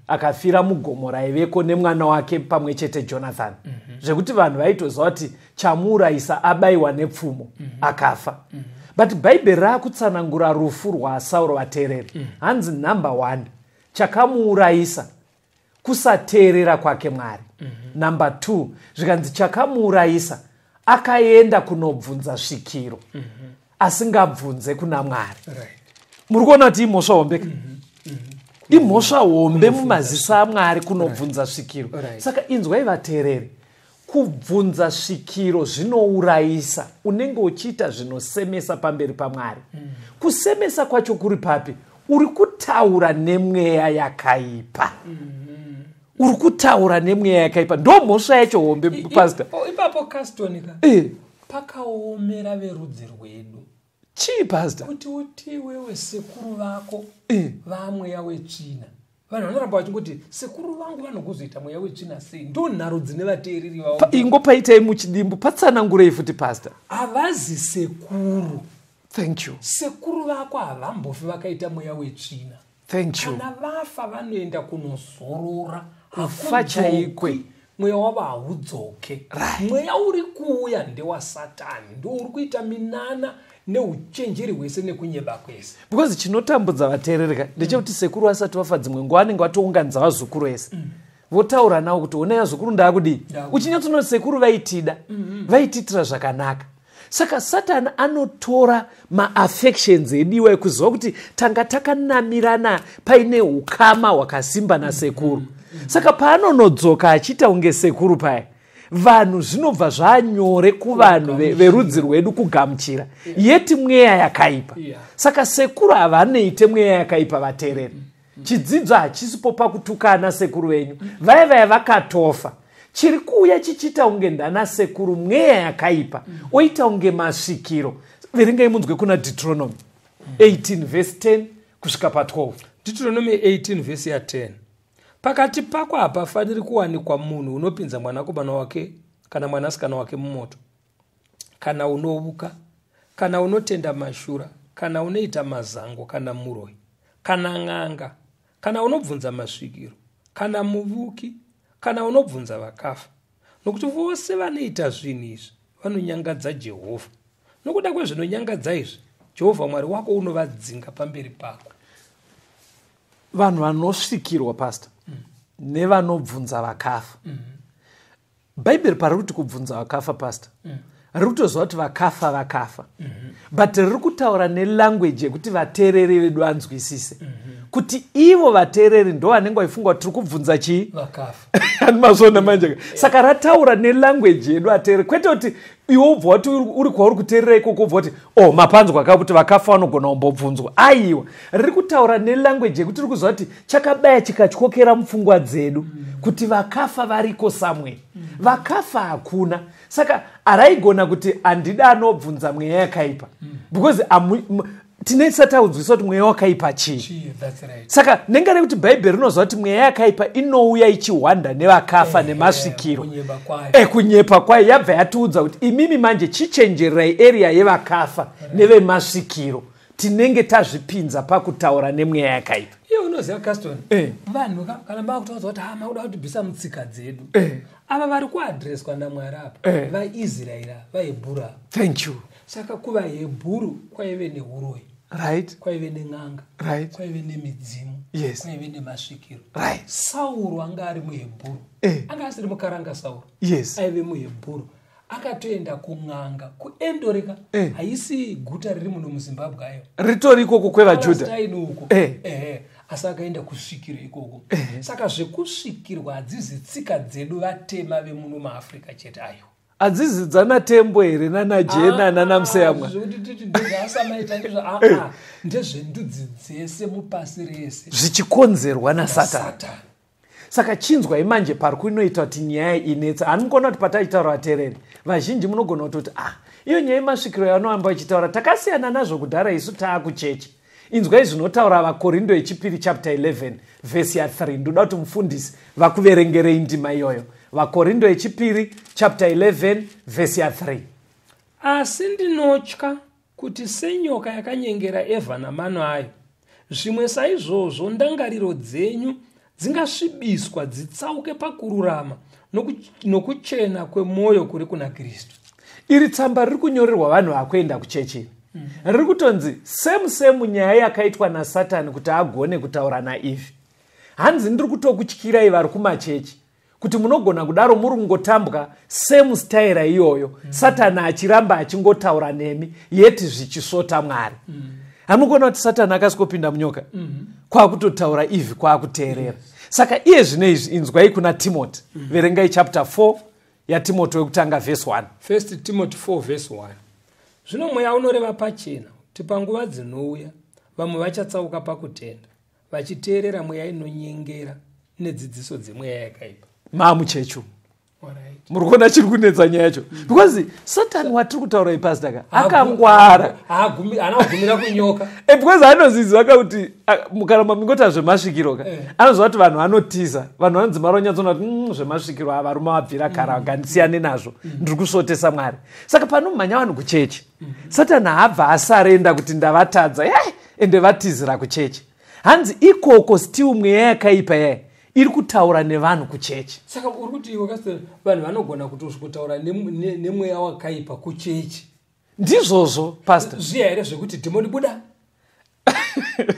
akafira mugomo raiveko nemwana wake pamwe chete Jonathan, zvekuti vanhu vaitoziva kuti chamuurayisa abayiwa nepfumo, akafa. But Bhaibheri raakutsanangura rufu rwaSauro, vateereri. Hanzi number one, chakamuurayisa kusateerera kwake Mwari. Number two, zvikanzi chakamuurayisa akaenda kunobvunza svikiro asingabvunze kuna Mwari. Muri kuona kuti imhosva hombe ka? Imhosva hombe mumaziso aMwari kunobvunza svikiro. Saka inzwai vateereri, kubvunza svikiro zvinourayisa. Unenge uchiita zvinosemesa pamberi paMwari. Kusemesa kwacho kuri papi? Uri kutaura nemweya yakaipa. Uri kutaura nemweya yakaipa, ndo mhosva yacho hombe, pastor. Ipapo Caston ka, pakaomera verudzi rwedu. Chii, pastor? Kuti uti iwewe sekuru vako vamweya wetsvina, vanhu vanoramba vachingoti sekuru vangu vanogozoita mweya wetsvina sei? Ndo nharo dzine vateereri vavo. Ingopaitai muchidimbu, patsanangurei futi, pastor. Havazi sekuru. Thank you. Sekuru vako havambofi vakaita mweya wetsvina. Thank you. Kana vafa vanoenda kunozorora. Kufa chaikwe. Mweya wavo haudzoke. Mweya uri kuuya ndewasatani, ndo uri kuita minana neuchenjeri hwese nekunyeba kwese. Because chinotambudza vateerereka ndechekuti sekuru vasati vafa, dzimwe nguva vanenge vatounganidza vazukuru ese, votaura navo kuti honai vazukuru, ndaakudii. Ndaakudii. Uchinyatsonoti sekuru vaitida, vaitiitira zvakanaka. Saka Satani anotora maaffections ediwa ekuziva kuti tanga takanamirana, paine ukama hwakasimba nasekuru. Saka paanonodzoka achiita kunge sekuru paya, vanhu zvinobva zvanyore kuvanhu verudzi rwedu kugamuchira yeti mweya yakaipa. Saka sekuru havanoite mweya yakaipa, vateereri. Chidzidzo hachisipo pakutukana sekuru venyu, vaya vaya vakatofa. Chiri kuuya chichiita kunge ndana sekuru mweya yakaipa, oita kunge masvikiro. Verengai munzwe kuna Deuteronomy 18 verse 10 kusvika pa12. Deuteronomy 18 vhesi ya10: Pakati pako hapafaniri kuwanikwa munhu unopinza mwanakomana wake kana mwanasikana wake mumoto, kana unovuka, kana unotenda mashura, kana unoita mazango, kana muroi, kana n'anga, kana unobvunza masvikiro, kana muvuki, kana unobvunza vakafa, nokuti vose vanoita zvinhu izvi vanonyangadza Jehovha. Nokuda kwezvinonyangadza izvi Jehovha Mwari wako unovadzinga pamberi pako. Vanhu vanosvikirwa, pastor, nevanobvunza vakafa. Bhaibheri pari kuti kubvunza vakafa, pastor, riri kutoziva kuti vakafa vakafa, but riri kutaura nelanguage yekuti vateereri vedu vanzwisise kuti ivo vateereri ndo vanenge vaifunga kuti tiri kubvunza chii? Vakafa. Ani mazvona manje? Saka rataura nelanguage yedu ateereri, kwete kuti iwe ubva wati uri kwauri kuteerera ikoko ubva wati, "O oh, mapanzwa ka kuti vakafa vanogona kumbobvunzwa." Aiwa, riri kutaura nelanguage yekuti riri kuziva kuti chakabaya chikatyokera mupfungwa dzedu kuti vakafa variko samwe. Vakafa hakuna. Saka haraigona kuti handida anobvunza mweya yakaipa, because tinenge taunzwisa kuti mweya wakaipa chii. Chii, that's right. Saka nenga rekuti Bhaibheri rinoziva kuti mweya yakaipa inouya ichihwanda nevakafa nemasvikiro. Kunyeba kwayo. Kunyepa kwayo, yabva yatiudza kuti imimi manje chichenjererai area yevakafa nevemasvikiro, tinenge tazvipinza pakutaura nemweya yakaipa. Iye unoziva, Caston, vanhu kana makutaudza kuti ha makuda kutibvisa mutsika dzedu, ava vari kuadhireswa naMwari apa vaIsraeri, vaHebhuru ava. Thank you. Saka kuvaHebhuru kwaive neuroyi, kwaive nen'anga, kwaive nemidzimu, kwaive nemasvikiro. Sauro anga ari muHebhuru. Anga asiri mukaranga Sauro. Aive muHebhuru, akatoenda kun'anga kuEndorika. Haisi guta riri muno muZimbabwe ayo. Ritori ikoko kwevaJudha. Palestine uko. Ehe, asi akaenda kusvikiro ikoko. Saka zvekusvikirwa hadzizi tsika dzedu vatema vemuno muAfrica chete ayo. Hadzizi dzanaTembo here, nanaJena, nanaMuseyamwa? Zvekuti titi ndezvaasamaita ndizvo, aa, ndezvendudzi dzese mupasi rese. Zvichikonzerwa naSatani. Satani. Saka chinzwai manje pari kuinoita kuti nyaya inetsa. Hanimukona kuti patachitaura vateereri vazhinji munogona kutoti ah, iyo nyaya yemasvikiro yavanoramba vachitaura takasiyana nazvo kudhara, isu taakuchechi. Inzwai zvinotaura Vakorindo yechipiri chapter 11 vhesi ya3. Ndoda kuti mufundisi vakuverengerei ndima iyoyo. Vakorindo yechipiri chapter 11 vhesi ya3. Asi ndinotya kuti senyoka yakanyengera Evha namano ayo, zvimwe saizvozvo ndangariro dzenyu dzingasvibiswa dzitsauke pakururama nokuchena kwemwoyo kuri kuna Kristu. Iri tsamba riri kunyorerwa vanhu vakuenda kuchechi. Riri kutonzi semu semu nyaya yakaitwa naSatani kuti agone kutaura naEvhi. Hanzi ndiri kutokutyirai vari kumachechi kuti munogona kudaro muri kungotambwa semu staira iyoyo, Satani achiramba achingotaura nemi yeti zvichisvota Mwari. Hamugona kuti Satani akasvikopinda munyoka kwakutotaura Evhi kwakuteerera. Saka iye zvino izvi inzwai kuna Timoti. Verengai chapter 4 yaTimoti wekutanga vhesi 1. First Timothy 4 verse 1. Zvino mweya unoreva pachena kuti panguva dzinouya vamwe vachatsauka pakutenda, vachiteerera mweya inonyengera nedzidziso dzemweya yakaipa. Maamuchechu. Muri kuona chiri kunetsa nyaya yacho, because Satani watiri kutaura ipastor ka akangwara. Haana kugumira kunyoka. Because anoziziva ka kuti kana mamingota zvemasvikiro ka, anoziva kuti vanhu vanotiza, vanhu vanodzimara vanyatsona kuti zvemasvikiro ava varume vabvira kara, ngandisiyane nazvo, ndiri kusvotesa Mwari. Saka panomhanya vanhu kuchechi, Satani haabva asarenda kuti ndavatadza, ende vatizira kuchechi. Hanzi ikoko still mweya yakaipa yaya iri kutaura nevanhu kuchechi. Saka uri kuti iwe kasitera vanhu vanogona kutosvikotaura nemweya wakaipa kuchechi? Ndizvozvo, pastor. Zviya here zvekuti dhimoni buda?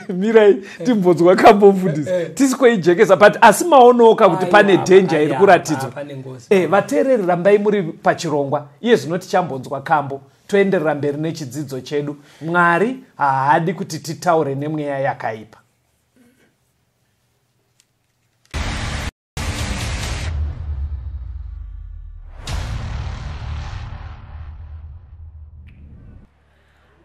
Mirai timbonzwa kambomufundisi tisi kweijekesa, but asi maonoka kuti pane dhenja iri kuratidzwa. Pane ngozi. Vateereri, rambai muri pachirongwa. Iye zvino tichambonzwa kambo, toenderera mberi nechidzidzo chedu. Mwari haadi kuti titaure nemweya yakaipa.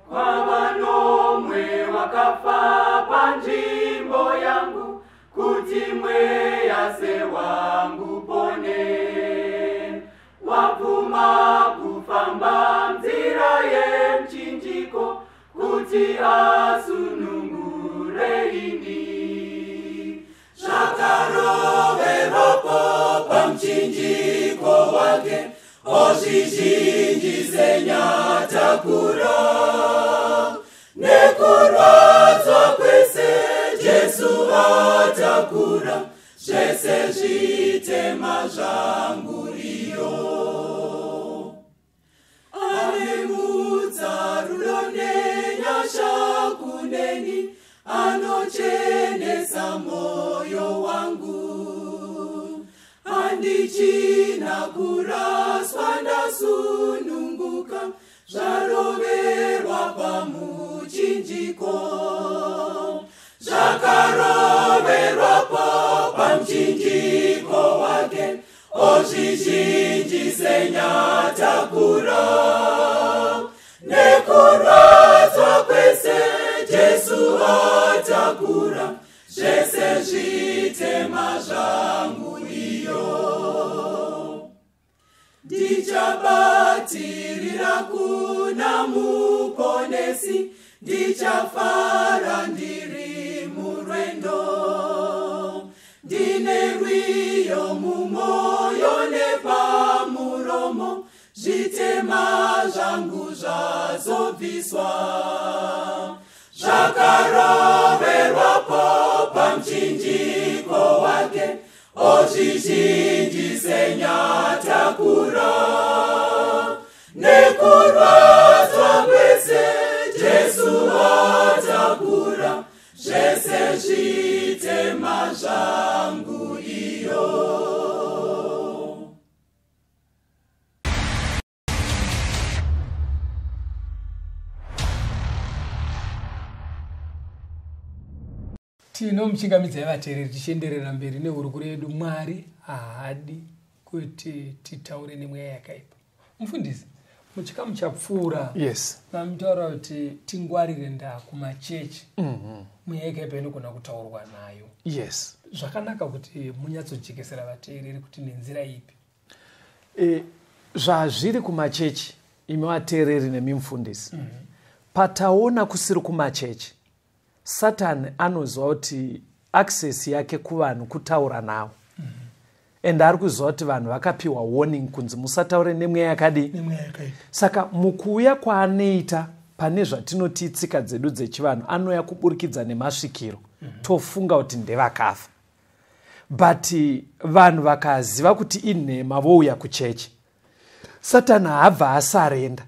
Kwavanomwe wakafa panzvimbo yangu kuti mweya sewangu pone, wabvuma kufamba nzira yemuchinjiko kuti asunungure ini. Zvakaroverwapo pamuchinjiko wake, ozvizhinji senyatakura, nekurwadzwa kwese Jesu atakura zvese zvitema zvangu iyo. Anemutsa, rudo nenyasha kuneni, anochenesa moyo wangu. Handichina kuraswa, ndasununguka, zvaroverwa pamuchinjiko. Zvakaroverwapo pamuchinjiko wake, ozvizhinji senyatakura, nekurwadzwa kwese Jesu atakura zvese zvitema zvangu iyo. Ndichabatirira kuna Muponesi, ndichafara ndiri murwendo, ndine rwiyo mumwoyo nepamuromo, zvitema zvangu zvazobviswa. Zvakaroverwapo pamuchinjiko wake, ozvizhinji senyatakura, nekurwadzwa kwese Jesu atakura zvese zvitema zvangu iyo. Tinomuchingamidzai vateereri tichienderera mberi nehurukuro yedu. Mwari haadi kuti titaure nemweya yakaipa. Mufundisi, Muchikamu chapfuura, mamutaura kuti tingwarire ndaa kumachechi, mweya yakaipa inogona kutaurwa nayo. Zvakanaka kuti munyatsojekesera vateereri kuti nenzira ipi. Zvazviri kumachechi, imi vateereri nemi mufundisi, pataona kusiri kumachechi, Satani anoziva kuti access yake kuvanhu kutaura navo, and ari kuziva kuti vanhu vakapiwa warning kunzi musataure nemweya yakadii. Nemweya yakaipa. Saka mukuuya kwaanoita pane zvatinoti tsika dzedu dzechivanhu, anouya kuburikidza nemasvikiro, tofunga kuti ndevakafa, but vanhu vakaziva kuti inhema vouya kuchechi, Satani haabva asurrender.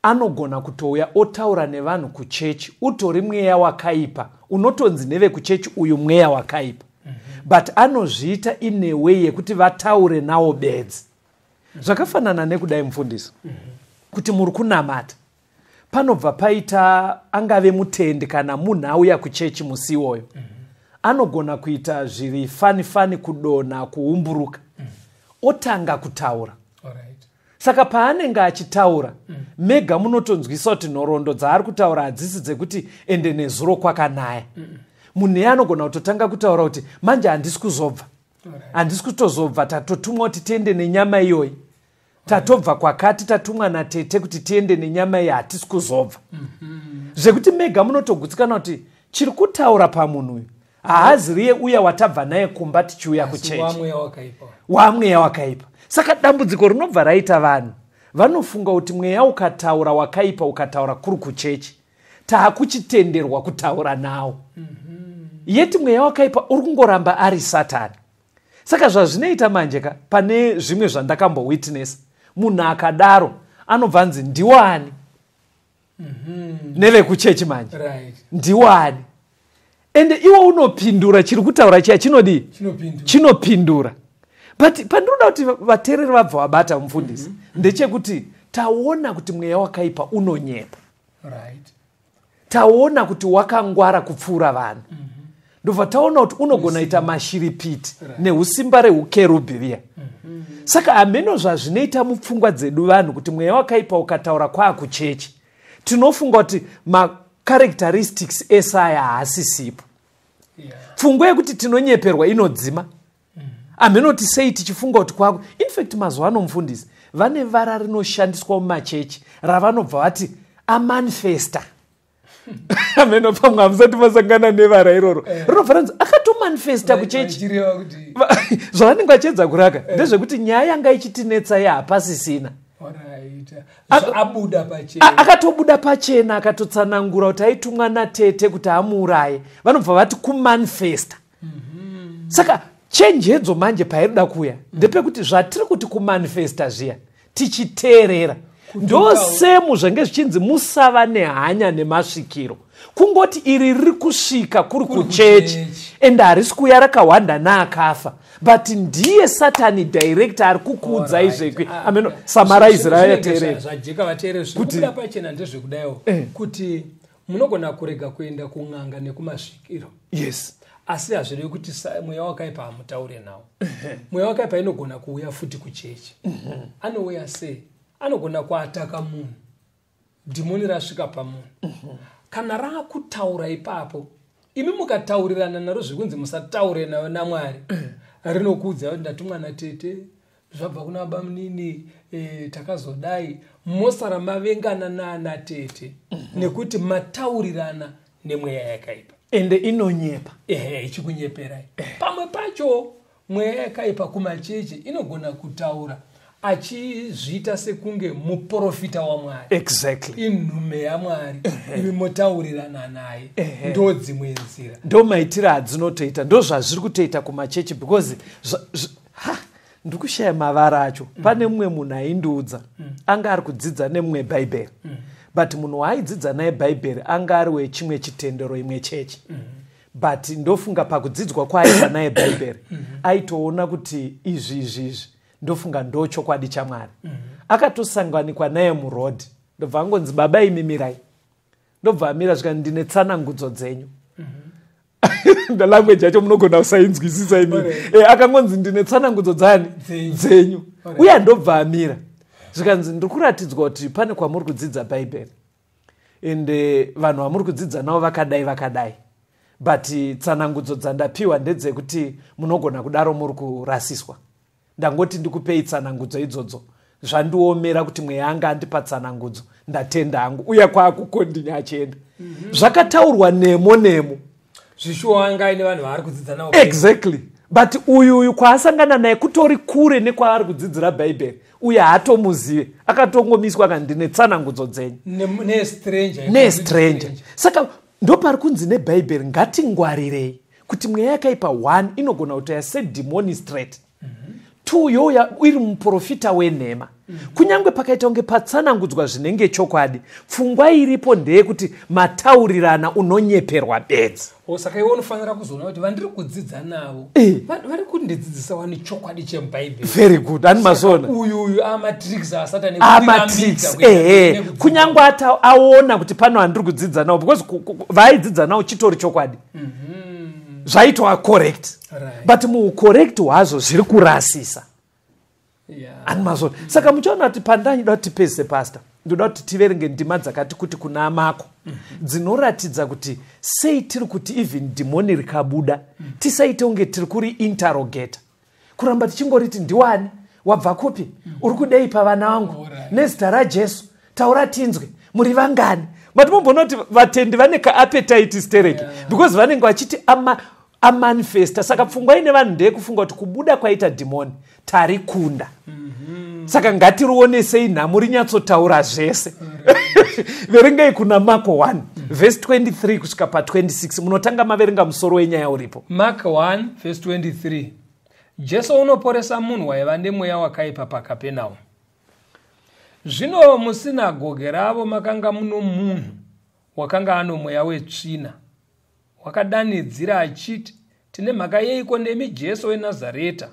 Anogona kutouya otaura nevanhu kuchechi, utori mweya wakaipa, unotonzi nevekuchechi uyu mweya wakaipa, but anozviita in a way yekuti vataure nawo bedzi. Zvakafanana nekudai, mufundisi, kuti muri kunamata, panobva paita angave mutendi kana munhu auya kuchechi musi iwoyo, anogona kuita zviri funny funny, kudonha, kuumburuka, otanga kutaura. Saka paanenge achitaura, mega munotonzwisa kuti nhoroondo dzaari kutaura hadzisi dzekuti ende nezuro kwakanaya. Munhu iye anogona kutotanga kutaura kuti manje handisi kuzobva, handisi kutozobva, tatotumwa kuti tiende nenyama iyoyi, tatobva kwakati, tatumwa natete kuti tiende nenyama iyi, hatisi kuzobva. Zvekuti mega munotogutsikana kuti chiri kutaura pamunhu uyu haazi riye uya watabva naye kumba tichiuya Asi kuchechi. Wamweya wakaipa. Wamweya wakaipa. Saka dambudziko rinobva raita, vanhu vanofunga kuti mweya ukataura wakaipa, ukataura kuri kuchechi, taakuchitenderwa kutaura nawo, yeti mweya wakaipa uri kungoramba ari Satani. Saka zvazvinoita manje ka, pane zvimwe zvandakambowitness, munhu akadaro anobva anzi ndiwani nevekuchechi manje, ndiwani? Ende iwe unopindura, chiri kutaura chiya chinodii? Chinopindura. Chinopindura. But pandinoda kuti vateereri vabva vabata, mufundisi, ndechekuti taona kuti mweya wakaipa unonyepa. Taona kuti wakangwara kupfuura vanhu, ndobva taona kuti unogona ita mashiripiti neusimba reukerubhi riya. Saka hameno zvazvinoita mupfungwa dzedu vanhu kuti mweya wakaipa ukataura kwaakuchechi, tinofunga kuti macharacteristics esaya haasisipo. Pfungwa yekuti tinonyeperwa inodzima. Hameno sei tichifunga kuti kwako. Infact, mazuva ano, mufundisi, vane vara rinoshandiswa mumachechi ravanobva vati amanifesta. Hameno pamwe hamusati masangana nevara iroro. Rinobva ranzi akatomanifesta kuchechi. Vachireva kuti Zvavanenge vachiedza kuraka ndezvekuti nyaya yanga ichitinetsa hapasisina. Alright. Abuda pachena. Akatobuda pachena, akatotsanangura kuti aitumwa natete kuti amuuraye. Vanobva vati kumanifesta. Saka chenjedzo manje pairida kuuya ndepekuti zvatiri kuti kumanifesta zviya, tichiteerera, ndosemu zvange zvichinzi musava nehanya nemasvikiro. Kungoti iri riri kusvika kuri Kuri kuchechi, kuchechi. ende harisi kuuya rakahwanda naakafa, but ndiye Satani direct ari kukuudzai. Zvekwi ameno summarize Zvinenge rayateerera. zvajeka, vateereri. Zviri kubuda pachena ndezvekudaiwo kuti munogona kurega kuenda kun'anga nekumasvikiro, asi hazvirevi kuti mweya wakaipa hamutaure nawo. Mweya wakaipa inogona kuuya futi kuchechi. Anouya sei? Anogona kuataka munhu. Dhimoni rasvika pamunhu, kana raakutaura ipapo, imi mukataurirana naro zvekunzi musataure nayo naMwari, rinokuudza kuti ndatumwa natete, zvabva kuna bamunini, takazodai, mosara mavengana naana tete nekuti mataurirana nemweya yakaipa. Ende inonyepa. Ehe, ichikunyeperai. Pamwe pacho mweya yakaipa kumachechi inogona kutaura achizviita sekunge muprofita waMwari, inhume yaMwari, imi motaurirana naye. Ndo dzimwe nzira. Ndo maitiro adzinotoita, ndo zvazviri kutoita kumachechi, because ha, ndiri kushaya mavara acho. Pane mumwe munhu aindiudza, anga ari kudzidza nemumwe Bhaibheri, but munhu waaidzidza naye Bhaibheri anga ari wechimwe chitendero, imwe chechi, but ndofunga pakudzidzwa kwaaita naye Bhaibheri aitoona kuti izvi, izvi, izvi, ndofunga ndo chokwadi chaMwari. Akatosanganikwa naye murodhi, ndobva angonzi, "Baba, imimirai." Ndobva amira, zvika, "Ndine tsanangudzo dzenyu." The language yacho munogona kusainzwisisa imi. Akangonzi, "Ndine tsanangudzo dzani?" Dzenyu. Dzenyu. Uye andobva amira. Zvikanzi ndiri kuratidzwa kuti pane kwamuri kudzidza Bhaibheri, ende vanhu vamuri kudzidza navo vakadai vakadai, but tsanangudzo dzandapiwa ndedzekuti munogona kudaro muri kurasiswa. Ndangoti ndikupei tsanangudzo idzodzo, zvandiomera kuti mweya anga andipa tsanangudzo, ndatenda hangu. Uya kwaakukondinya achienda. Zvakataurwa nemo nemo. Zvishuwa anga aine vanhu vaari kudzidza navo. Exactly. But uyu kwaasangana naye kutori kure nekwaari kudzidzira Bhaibheri, uye haatomuzive, akatongomiswa akati ndine tsanangudzo dzenyu. Nestranger. Nestranger. Saka ndopari kunzi neBhaibheri ngatingwarirei kuti mweya yakaipa 1 inogona kutoya sedhimoni straight, 2 youya iri muprofita wenhema. Kunyange pakaita kunge patsanangudzwa zvinenge chokwadi, pfungwa iripo ndeyekuti mataurirana unonyeperwa bedzi. Saka iwe unofanira kuzoona kuti vandiri kudzidza navo vari kundidzidzisa wani chokwadi chemuBhaibheri. Very good. Ani mazoona uyu amatricks asatani. Amatricks, ehe. Kunyange aona kuti pano handiri kudzidza navo, because vaaidzidza navo chitori chokwadi, zvaitwa correct, but muucorrect hwazvo zviri kurasisa. Ani mazona? Saka muchaona kuti pandanyida kuti tipedzise, pastor, ndoda kuti tiverenge ndima dzakati kuti kuna Mako dzinoratidza kuti sei tiri kuti even dhimoni rikabuda tisaite kunge tiri kuri interrogata, kuramba tichingoriti ndiwani, wabva kupi, uri kudei pavana vangu, nezita raJesu taura tinzwe, muri vangani. But mumbona kuti vatendi vane kaappetite stereki, because vanenge vachiti amanifesta. Saka pfungwa ine vanhu ndeyekufunga kuti kubuda kwaita dhimoni tarikunda, saka ngatirionesei nhamo rinyatsotaura zvese. Verengai kuna Marko 1 vhesi 23 kusvika pa26. Munotanga maverenga musoro wenyaya uripo. Mark 1 vhesi 23. Jesu unoporesa munhu waiva nemweya wakaipa paKapenaumu. Zvino musinagoge ravo makanga muno munhu wakanga ano mweya wetsvina, wakadanidzira achiti, "Tine mhaka yeiko nemi, Jesu weNazareta?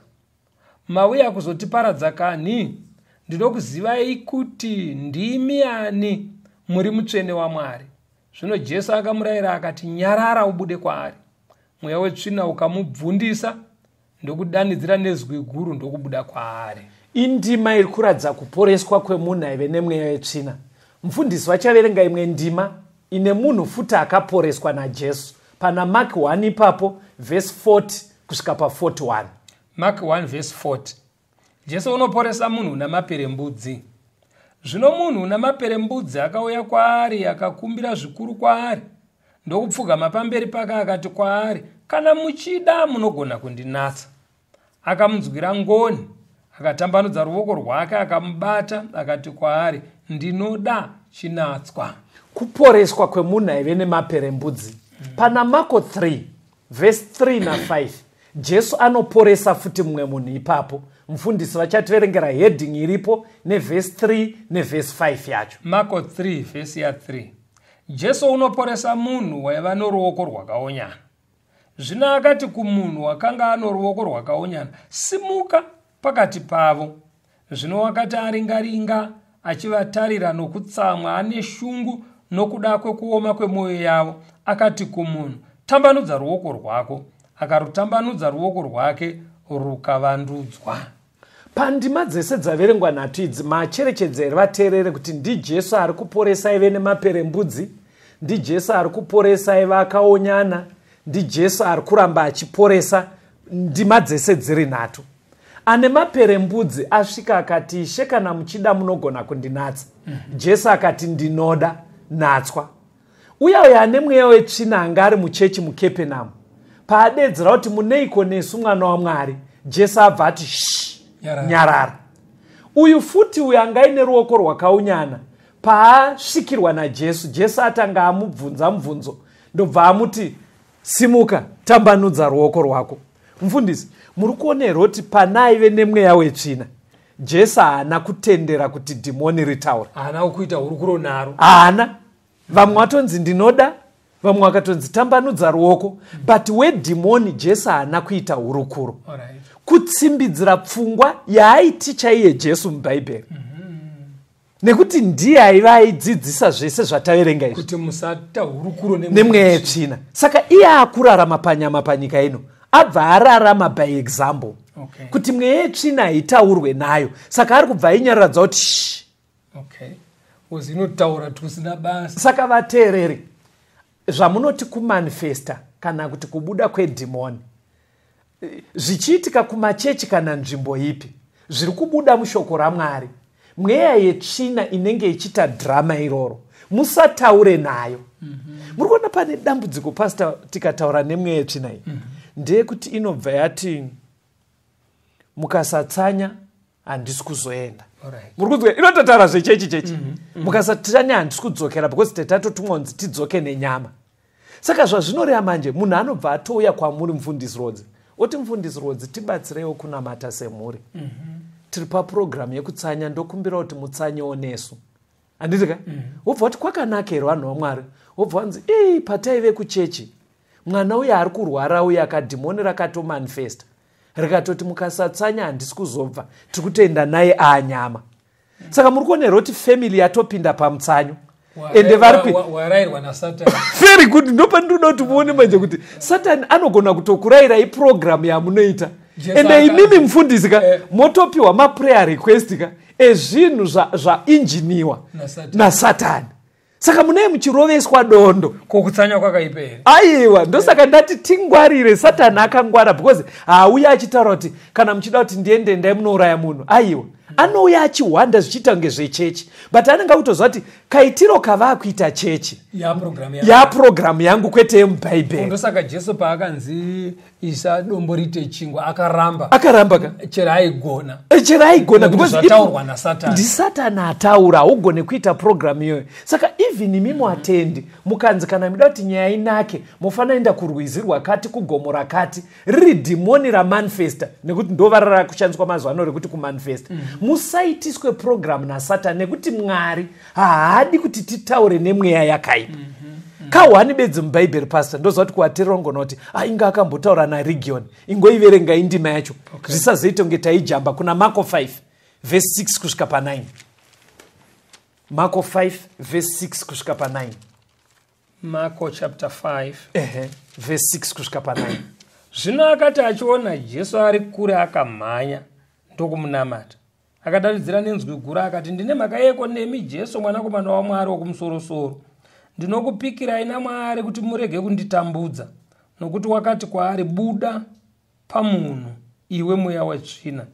Mauya kuzotiparadza kani? Ndinokuzivai kuti ndimi ani, muri Mutsvene waMwari." Zvino Jesu akamurayira akati, "Nyarara, ubude kwaari." Mweya wetsvina ukamubvundisa, ndokudanidzira nezwi guru, ndokubuda kwaari. Indima iri kuratidza kuporeswa kwemunhu aive nemweya wetsvina. Mufundisi vachaverenga imwe ndima ine munhu futi akaporeswa naJesu pana Mark 1 ipapo, vhesi 40 kusvika pa41. Mark 1 vhesi 40. Jesu unoporesa munhu una maperembudzi. Zvino munhu una maperembudzi akauya kwaari, akakumbira zvikuru kwaari, ndokupfugama pamberi pake, akati kwaari, "Kana muchida, munogona kundinatsa." Akamunzwira ngoni, akatambanudza ruoko rwake, akamubata, akati kwaari, "Ndinoda, chinatswa." Kuporeswa kwemunhu aive nemaperembudzi. Pana Marko 3 vhesi 3 na5, Jesu anoporesa futi mumwe munhu ipapo. Mufundisi vachativerengera heading iripo nevhesi 3 nevhesi 5 yacho. Marko 3 vhesi ya3. Jesu unoporesa munhu waiva noruoko rwakaonyana. Zvino akati kumunhu wakanga ano ruoko rwakaonyana, "Simuka pakati pavo." Zvino wakati aringaringa achivatarira nokutsamwa, ane shungu nokuda kwekuoma kwemwoyo yavo, akati kumunhu, "Tambanudza ruoko rwako." Akarutambanudza ruoko rwake, rukavandudzwa. Pandima dzese dzaverengwa nhatu idzi, macherechedza here vateerere kuti ndiJesu ari kuporesa aive nemaperembudzi, ndiJesu ari kuporesa aiva akaonyana, ndiJesu ari kuramba achiporesa? Ndima dzese dziri nhatu, ane maperembudzi asvika akati, "Ishe, kana muchida munogona kundinatsa." Jesu akati, "Ndinoda, natswa." Uya uyo ane mweya wetsvina anga ari muchechi muKepenamu, paadedzera kuti, "Muneiko nesu, Mwana waMwari?" Jesu abva ati, "Sh, nyarara." Uyu futi, uyu anga aine ruoko rwakaunyana, paasvikirwa naJesu, Jesu atanga amubvunza mubvunzo, ndobva amuti, "Simuka, tambanudza ruoko rwako." Mufundisi, muri kuona here kuti pana aive nemweya wetsvina, Jesu haana kutendera kuti dhimoni ritaura? Haana kuita hurukuro naro. Haana. Vamwe vatonzi, "Ndinoda," vamwe vakatonzi, "Tambanudza ruoko," but wedhimoni Jesu haana kuita hurukuro, kutsimbidzira pfungwa yaaiti chaiye Jesu muBhaibheri, nekuti ndiye aiva aidzidzisa zvese zvataverenga izvi kuti musaita hurukuro nemweya yetsvina. Saka iye akurarama panyama panyika ino, Abva ararama by example. Okay. Kuti mweya yetsvina haitaurwe nayo, saka ari kubva ainyararadza kuti shh. Okay, because inotaura tusina basa. Saka vateereri, zvamunoti kumanifesta kana kuti kubuda kwedhimoni, zvichiitika kumachechi kana nzvimbo ipi, zviri kubuda mushoko raMwari. Mweya yetsvina inenge ichiita dhirama iroro, musataure nayo. Muri kuona pane dambudziko, pastor, tikataura nemweya yetsvina iyi, ndeyekuti inobva yati mukasatsanya handisi kuzoenda. Muri kunzwa, inototaura zvechechi chechi. Mukasatsanya handisi kudzokera, because tetatotumwa kunzi tidzoke nenyama. Saka zvazvinoreva manje, munhu anobva atouya kwamuri, mufundisi Rodzi, oti, "Mufundisi Rodzi, tibatsireiwo kunamata semhuri. Tiri papurogiramu yekutsanya, ndokumbira kuti mutsanyewo nesu," handiti ka? Wobva kuti, "Kwakanaka here, vanhu vaMwari?" Wobva wanzi, "Ii, pataive kuchechi, mwana uyo ari kurwara uyo, akadhimoni rakatomanifesta rikatoti mukasatsanya handisi kuzobva, tiri kutoenda naye aanyama." Saka muri kuona here kuti family yatopinda pamutsanyo? Ende vari Warayirwa naSatani. Very good. Ndopandinoda kuti muone manje kuti Satani anogona kutokurayirai purogiramu yamunoita. Ende imimi mufundisi ka, motopiwa maprayer request ka ezvinhu zvainjiniwa naSatani. Saka munee muchiroveswa dondo. Ko kutsanya kwakaipa here? Aiwa, ndosaka ndati tingwarire. Satani akangwara, because haauya achitaura kuti kana muchida kuti ndiende, ndai munouraya munhu. Aiwa, anouya achihwanda zvichiita kunge zvechechi, but anenge akutoziva kuti kaitiro kavaa kuita chechi yapurogiramu yangu, kwete yemubhaibheri. Ndosaka Jesu paakanzi isa dombo riite chingwa, akaramba. Akaramba ka. Chero aigona. Chero aigona. Zvataurwa naSatani. Ndisatani ataura, haugone kuita purogiramu iyoyo. Saka even imi muatendi, mukanzi kana muda kuti nyaya inake, mufanira enda kurwizi rwakati, kugomo rakati, riri dhimoni ramanifesta, nekuti ndovara rakushandiswa mazuva ano rekuti kumanifesta. Musaitiswe purogiramu naSatani, nekuti Mwari haadi kuti titaure nemweya yakaipa. Kahwani bedzi mubhaibheri, pastor, ndoziva kuti kuvateerera ungona kuti ainge akambotaura naregion. Ingoiverengai ndima yacho, zvisazoite kunge taijamba. Kuna Marko 5 vhesi 6 kusvika pa9. Marko 5 vhesi 6 kusvika pa9. Marko chapter 5. Ehe, vhesi 6 kusvika pa9. Zvino akati achiona Jesu ari kure, akamhanya ndokumunamata. Akadanidzira nenzwi guru akati, "Ndine mhaka yeko nemi, Jesu mwanakomana waMwari wokumusorosoro? Ndinokupikirai naMwari kuti murege kunditambudza." Nokuti wakati kwaari, "Buda pamunhu, iwe mweya wetsvina."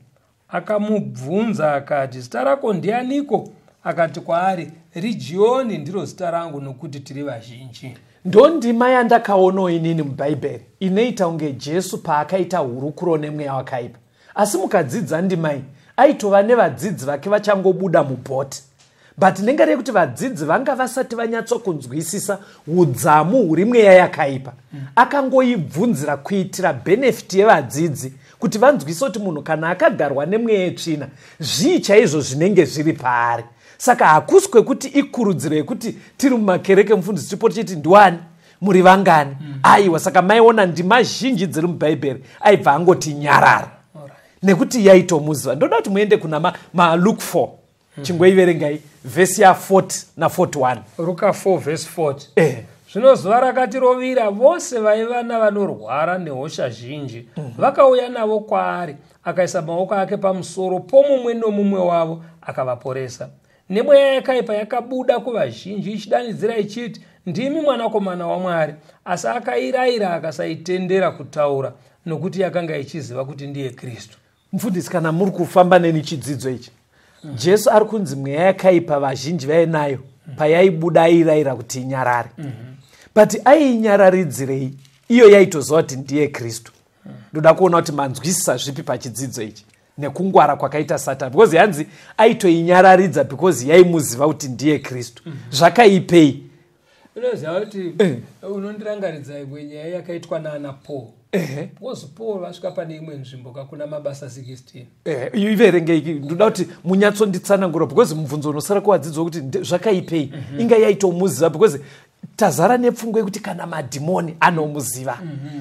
Akamubvunza akati, "Zita rako ndianiko?" Akati kwaari, "Rijioni ndiro zita rangu, nokuti tiri vazhinji." Ndo ndima yandakaonawo inini mubhaibheri inoita kunge Jesu paakaita hurukuro nemweya wakaipa. Asi mukadzidza ndima iyi, aitova nevadzidzi vake vachangobuda mubhoti, but nenga rekuti vadzidzi vanga vasati vanyatsokunzwisisa udzamu huri mweya yakaipa, akangoibvunzira kuitira benefit yevadzidzi, kuti vanzwise kuti munhu kana akagarwa nemweya yetsvina, zvii chaizvo zvinenge zviri paari. Saka hakusi kwekuti ikurudziro yekuti tiri mumakereke, mufundisi, tipo tichiti ndiwani, muri vangani. Aiwa, saka maiona ndima zhinji dziri mubhaibheri aibva angoti nyarara, nekuti yaitomuziva. Ndoda kuti muende kuna maLuke 4. Chingoiverengai vhesi ya40 na41. Ruka 4 vhesi 40. Zvino zuva rakati rovira, vose vaiva navanorwara nehosha zhinji vakauya navo kwaari. Akaisa maoko ake pamusoro pomumwe nomumwe wavo, akavaporesa. Nemweya yakaipa yakabuda kuvazhinji ichidanidzira ichiti, "Ndimi mwanakomana waMwari." Asi akairayira, akasaitendera kutaura, nokuti yakanga ichiziva kuti ndiye Kristu. Mufundisi, kana muri kufamba neni chidzidzo ichi, Jesu ari kunzi mweya yakaipa vazhinji vainayo, payaibuda airayira kuti inyarare. But aiinyararidzirei iyo yaitoziva kuti ndiye Kristu? Ndoda kuona kuti manzwisisa zvipi pachidzidzo ichi nekungwara kwakaita Satani, because yanzi aitoinyararidza because yaimuziva kuti ndiye Kristu. Zvakaipei? Unoziva kuti unondirangaridza imwe nyaya yakaitwa naana Paul, because Paul vasvika pane imwe nzvimbo kakuna Mabasa 16. Iverengei, ndoda kuti munyatsonditsanangura, because mubvunzo unosara kuvadzidzo kuti zvakaipei inga yaitomuziva, because tazara nepfungwa yekuti kana madhimoni anomuziva,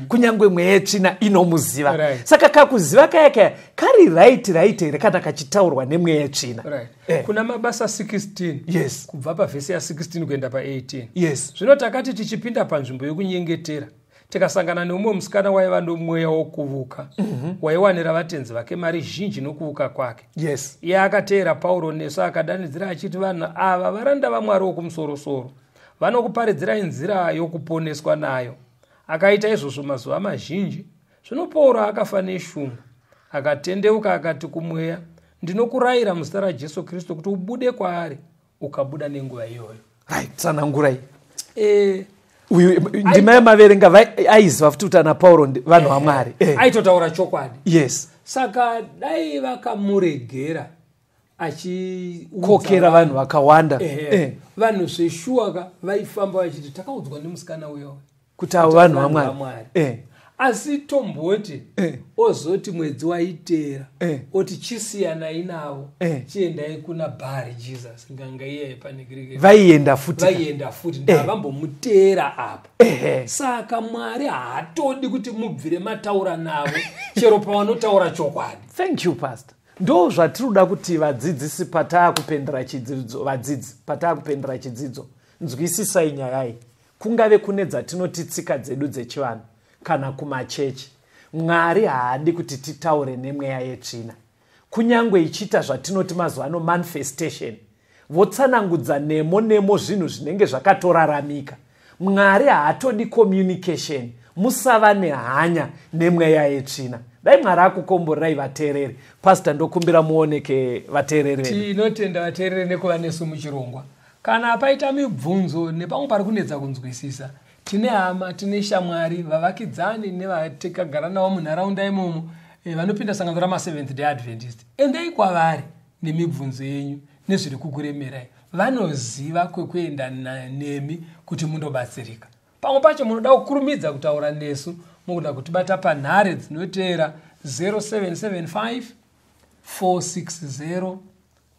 kunyange mweya yetsvina inomuziva. Saka kakuziva kaya kaya kari right here kana kachitaurwa nemweya yetsvina? Right. Kuna Mabasa 16, kubva pavhesi ya16 kuenda pa18. Zvino takati tichipinda panzvimbo yekunyengetera, Tikasangana neumwe musikana waiva nomweya wokuvuka, waiwanira vatenzi vake mari zhinji nokuvuka kwake. Iye akateera Pauro nesu, akadanidzira achiti, "Vanhu ava varanda vaMwari wokumusorosoro, vanokuparidzirai nzira yokuponeswa nayo." Akaita izvozvo mazuva mazhinji. Zvino Pauro akafa neshungu, akatendeuka, akati kumweya, "Ndinokurayira muzita raJesu Kristu kuti ubude kwaari." Ukabuda nenguva iyoyo. Right, tsanangurai. Uyu ndima yamaverenga, aiziva futi kuti ana Pauro vanhu vaMwari. Aitotaura chokwadi. Saka dai vakamuregera achikokera vanhu vakawanda. Vanhu zveshuwa ka vaifamba vachiti, "Takaudzwa nemusikana uyo kuti avo vanhu vaMwari." Asi tomboti ozoti mwedzi waiteera oti, "Chisiyanai navo, chiendai kuna Bhari Jesus, nganga iyaye panekirike." Vaienda futi. Vaienda futi, ndavambomuteera apa. Saka Mwari haatodi kuti mubvire mataura navo chero pavanotaura chokwadi. Thank you, Pastor. Ndo zvatiri kuda kuti vadzidzisi pataakupendera chidzidzo, vadzidzi pataakupendera chidzidzo, nzwisisai nyaya iyi. Kungave kune dzatinoti tsika dzedu dzechivanhu kana kumachechi, Mwari haadi kuti titaure nemweya yetsvina, kunyange ichiita zvatinoti mazuva ano manifestation, votsanangudza nemo nemo zvinhu zvinenge zvakatoraramika. Mwari haatodi communication. Musava nehanya nemweya yetsvina. Dai Mwari akukomborerai, vateereri. Pastor, ndokumbira muoneke vateereri vedu. Tinotenda vateereri nekuva nesu muchirongwa. Kana paita mibvunzo nepamwe pari kunetsa kunzwisisa, tine hama, tine shamwari, vavakidzani nevatakagara navo munharaunda imomo, vanopinda sangano ramaSeventh Day Adventist. Endei kwavari nemibvunzo yenyu nezviri kukuremerai. Vanoziva kwekuenda nemi kuti mundobatsirika. Pamwe pacho munoda kukurumidza kutaura nesu, mukuda kutibata panhare dzinoteera: 0775 460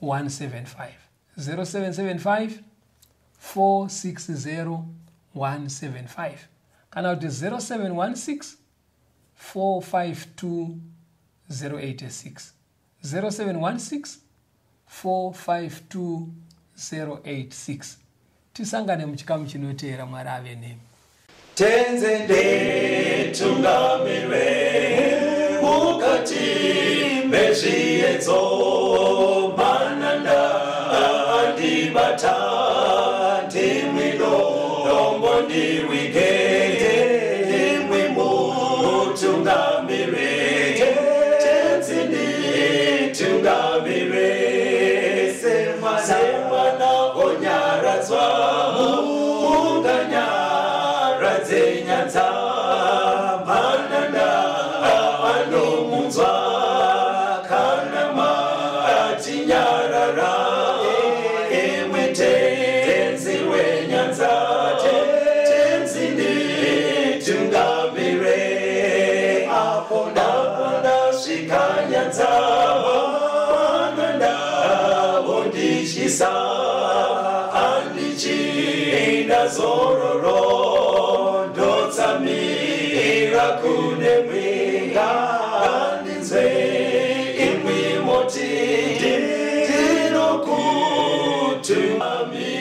175, 0775 460 175, kana kuti 0716 452 086, 0716 452 086. Tisangane muchikamu chinoteera. Mwari ave nemi. Tenzi nditungamire mukati mezviedzo, mananda andibata, ndimwi dombo ndiwige, ndimwi mutungamire. Tenzi nditungamire semwana onyaradzwa, munganyaradze nyanza, mananda anomunzwa kana matinyarara. Imwe Tenzi wenyanza, Tenzi nditungamire apo ndasvika nyanza, mananda ondityisa, handichina zororo, ndotsamira kune mwinga, andinzwe imwi moti, ndinokutungamira.